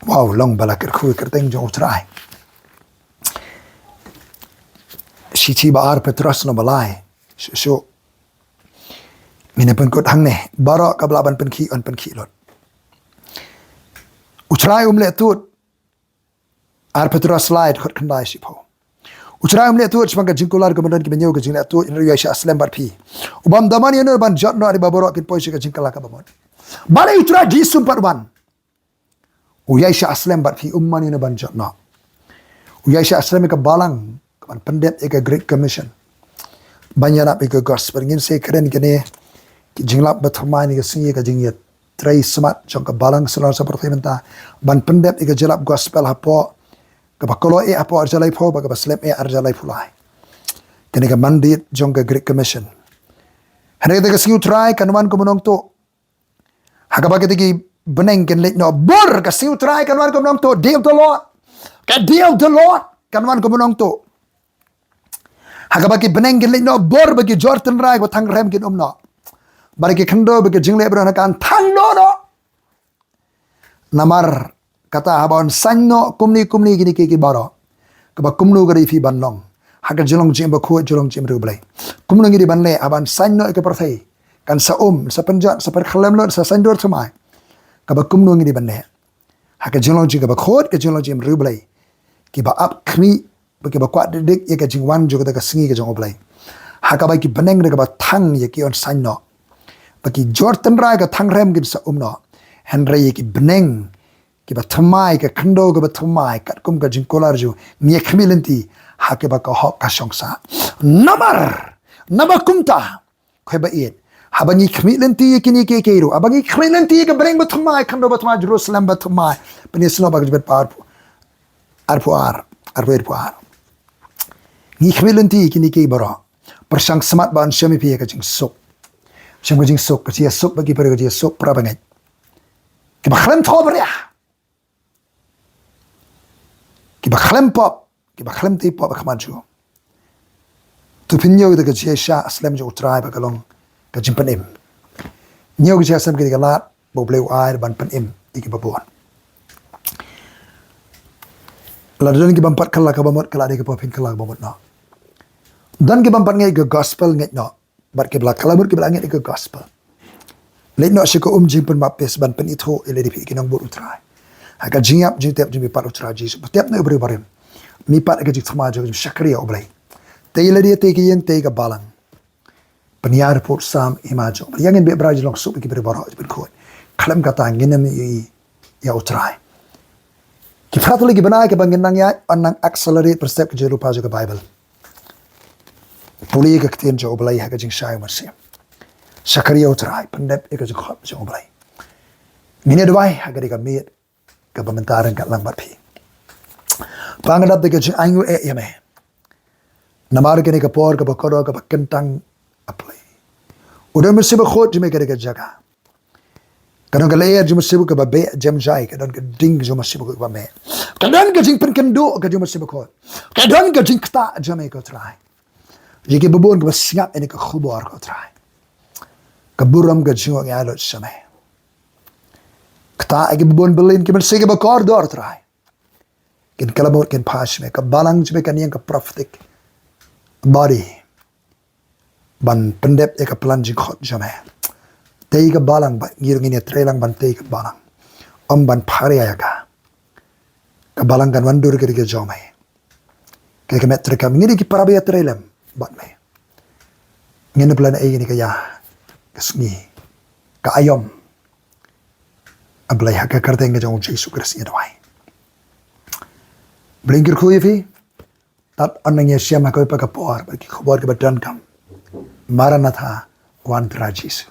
Wow, long ba la kyrkhu ïa ka kyrteng jong U Trai. Shithi ba ar Petros lynnong ba lai. Shuh shuh. Ngin ïa pynkut hangne, baroh kaba lah ban pynkhih, yn pynkhih lut. U Trai um leh tuid. Ar Petros lai, dkhot khyndai shiphew. U Trai um leh tuid shaphang ka jingkular kaba don ki bynñiew, ka jingleh tuid, hynrei u ïaishah slem bad phi. U bym don man ïano ban jot noh, hynrei ba baroh kin poi sha ka jingkylla kaba mut. Balei U Trai Jisu um pat wan? U ïaishah slem bad phi, um man ïano ban jot noh. U ïaishah slem ïa ka balang, ka ban pyndep ïa ka Great Commission, ban ïalap ïa ka gospel. Ngin sa kren kane, ki jinglap ba thymmai ïa ka sngi, ïa ka jingïatrei smat jong ka balang salar sa pyrthei mynta, ban pyndep ïa ka jingïalap gospel hapoh kaba kloi eh hapoh ar hajar laiphew bad kaba slem eh ar hajar laiphew lai. Kane ka mandate jong ka Great Commission. Hynrei kata ka sngi U Trai kan wan kum u nongtuh. Ha kaba kita ki bneng kin leit noh bor, ka sngi U Trai kan wan kum u nongtuh, day of the Lord. Ka day of the Lord kan wan kum u nongtuh. Ha kaba ki bneng kin leit noh bor, ba ki jor tynrai ba thang rhem kin um noh. Bad ki khyndew ba ki jingleh briew na kan thang noh noh. Namar kata haba yn saiñ noh kumne kumne kine kiei kiei baroh, kaba kumno ka dei phi ban long ha ka jinglong jingim bakhuid, jinglong jingim riewblei? Kumno ngi dei ban leh haba yn saiñ noh ïa ka pyrthei? Kan sa um, sa pynjot, sa pyrkhlem lut, sa saiñdur thymmai. Kaba kumno ngi dei ban leh ha ka jinglong jingim kaba khuid, ka jinglong jingim riewblei? Kiba ap khmih bad kiba kwah dik dik ïa ka jingwan jong kata ka sngi ka jong U Blei. Ha kaba ki bneng ruh kaba thang ïa ki yn saiñ noh, ba ki jor tynrai ka thang rhem kin sa um noh. Hynrei ïa ki bneng kiba thymmai, ka khyndew kaba thymmai, katkum ka jingkular jong u, ngi ïa khmih lynti ha kaba ka hok ka shong sah. Namar, naba kumta, khoi ba ïeit, haba ngi khmih lynti ïa kine kiei kiei ruh, haba ngi khmih lynti ïa ka bneng ba thymmai, khyndew ba thymmai, Jerusalem ba thymmai. Pynïasnoh ba ka jingpynpaw arphew ar, arphew ar, arphew ar. Ngi khmih lynti ïa kine kiei baroh, pyrshang smat ba yn shem ïa phi ïa ka jingsuk. Shem ka jingsuk, ka jingïasuk bad ki briew, ka jingïasuk para bangeit, kiba khlem thoh bariah, kiba khlem pop, kiba khlem tei pop ha khmat jong u. To pynñiew ïa ka jingïaishah slem jong U Trai ba ka long ka jingpynim. Hynñiew ki jingïaseng ki dei ka lad ba U Blei u ai ban pynim ïa kiba bun. Lada don ki bym pat kylla ka bamut, ka la dei ka pynkylla ka bamut noh. Don ki bym pat ngeit ïa ka gospel, ngeit noh. Bad kiba la kylla mut, kiba la ngeit ïa ka gospel, leit noh sha ka um jingpynbaptis ban pynithuh ïa lade phi ki nongbud U Trai. Ha ka jingïap jingtep jong u mihpat U Trai Jisu, ba tep na u briew barim. Mihpat ha ka jingthmu jong ka jingshakri ïa U Blei. Tei ïa lade, tei ïa ka ïing, tei ïa ka balang. Pynïar put sam ïa ma jong. Ïa ngin beh bra jong long suk ki briew baroh jong U Blei. Khlem kata ngin ym ïohi ïa U Trai. Ki phra tylli ki bnai kiba ngin nang ïaid, yn nang accelerate pyrshah ka jinglypa jong ka Bible. Pule ïa ka ktien jong U Blei ha ka jingshai mynsiem. Shakri ïa U Trai, pyndep ïa ka jingkhot jong U Blei. Ngin ïa duwai ha ka dei ka miet kaba mynta ryngkat lang bad phi. Pa, nga dap da ka jingainguh eh ïa me. Namar kane ka por kaba kordor kaba kyntang, A Blei, u don u Mynsiem Bakhuid jong me ha ka dei ka jaka. Ka don ka lyer jong u Mynsiem Bakhuid kaba beh jem jai, ka don ka ding jong u Mynsiem Bakhuid kaba meh. Ka don ka jingpynkynduh ka jong u Mynsiem Bakhuid. Ka don ka jingktah jong me ko Trai. Ïa kiba bun kiba sngap ïa kane ka khubor ko Trai, ka burom ka jingïaid lut jong me. Ktah ïa kiba bun byllien ki mynsiem kiba kordor Trai. Kin kylla mut, kin phai sha me, ka balang jong me kan ïeng ka prophetic body ban pyndep ïa ka plan jingkhot jong me. Tei ka balang, ba ngi ruh ngin ïatreilang ban tei ka balang. Ym ban pharia ïa ka. Ka balang kan wan dur ha ka dei ka jong me. Kaei ka met treikam, ngi dei ki para ba ïatreilang bad me. Ngin ym plan ei ïa ka ïa ka sngi, ka aïom. A Blei, ha ka kyrteng ka jong U Jisu Khrist ngi duwai. Blei kyrkhu ïa phi. Tad yn nang ïashem ha kawei pat ka por bad ki khubor kiba donkam. Maranatha, wan Trai Jisu.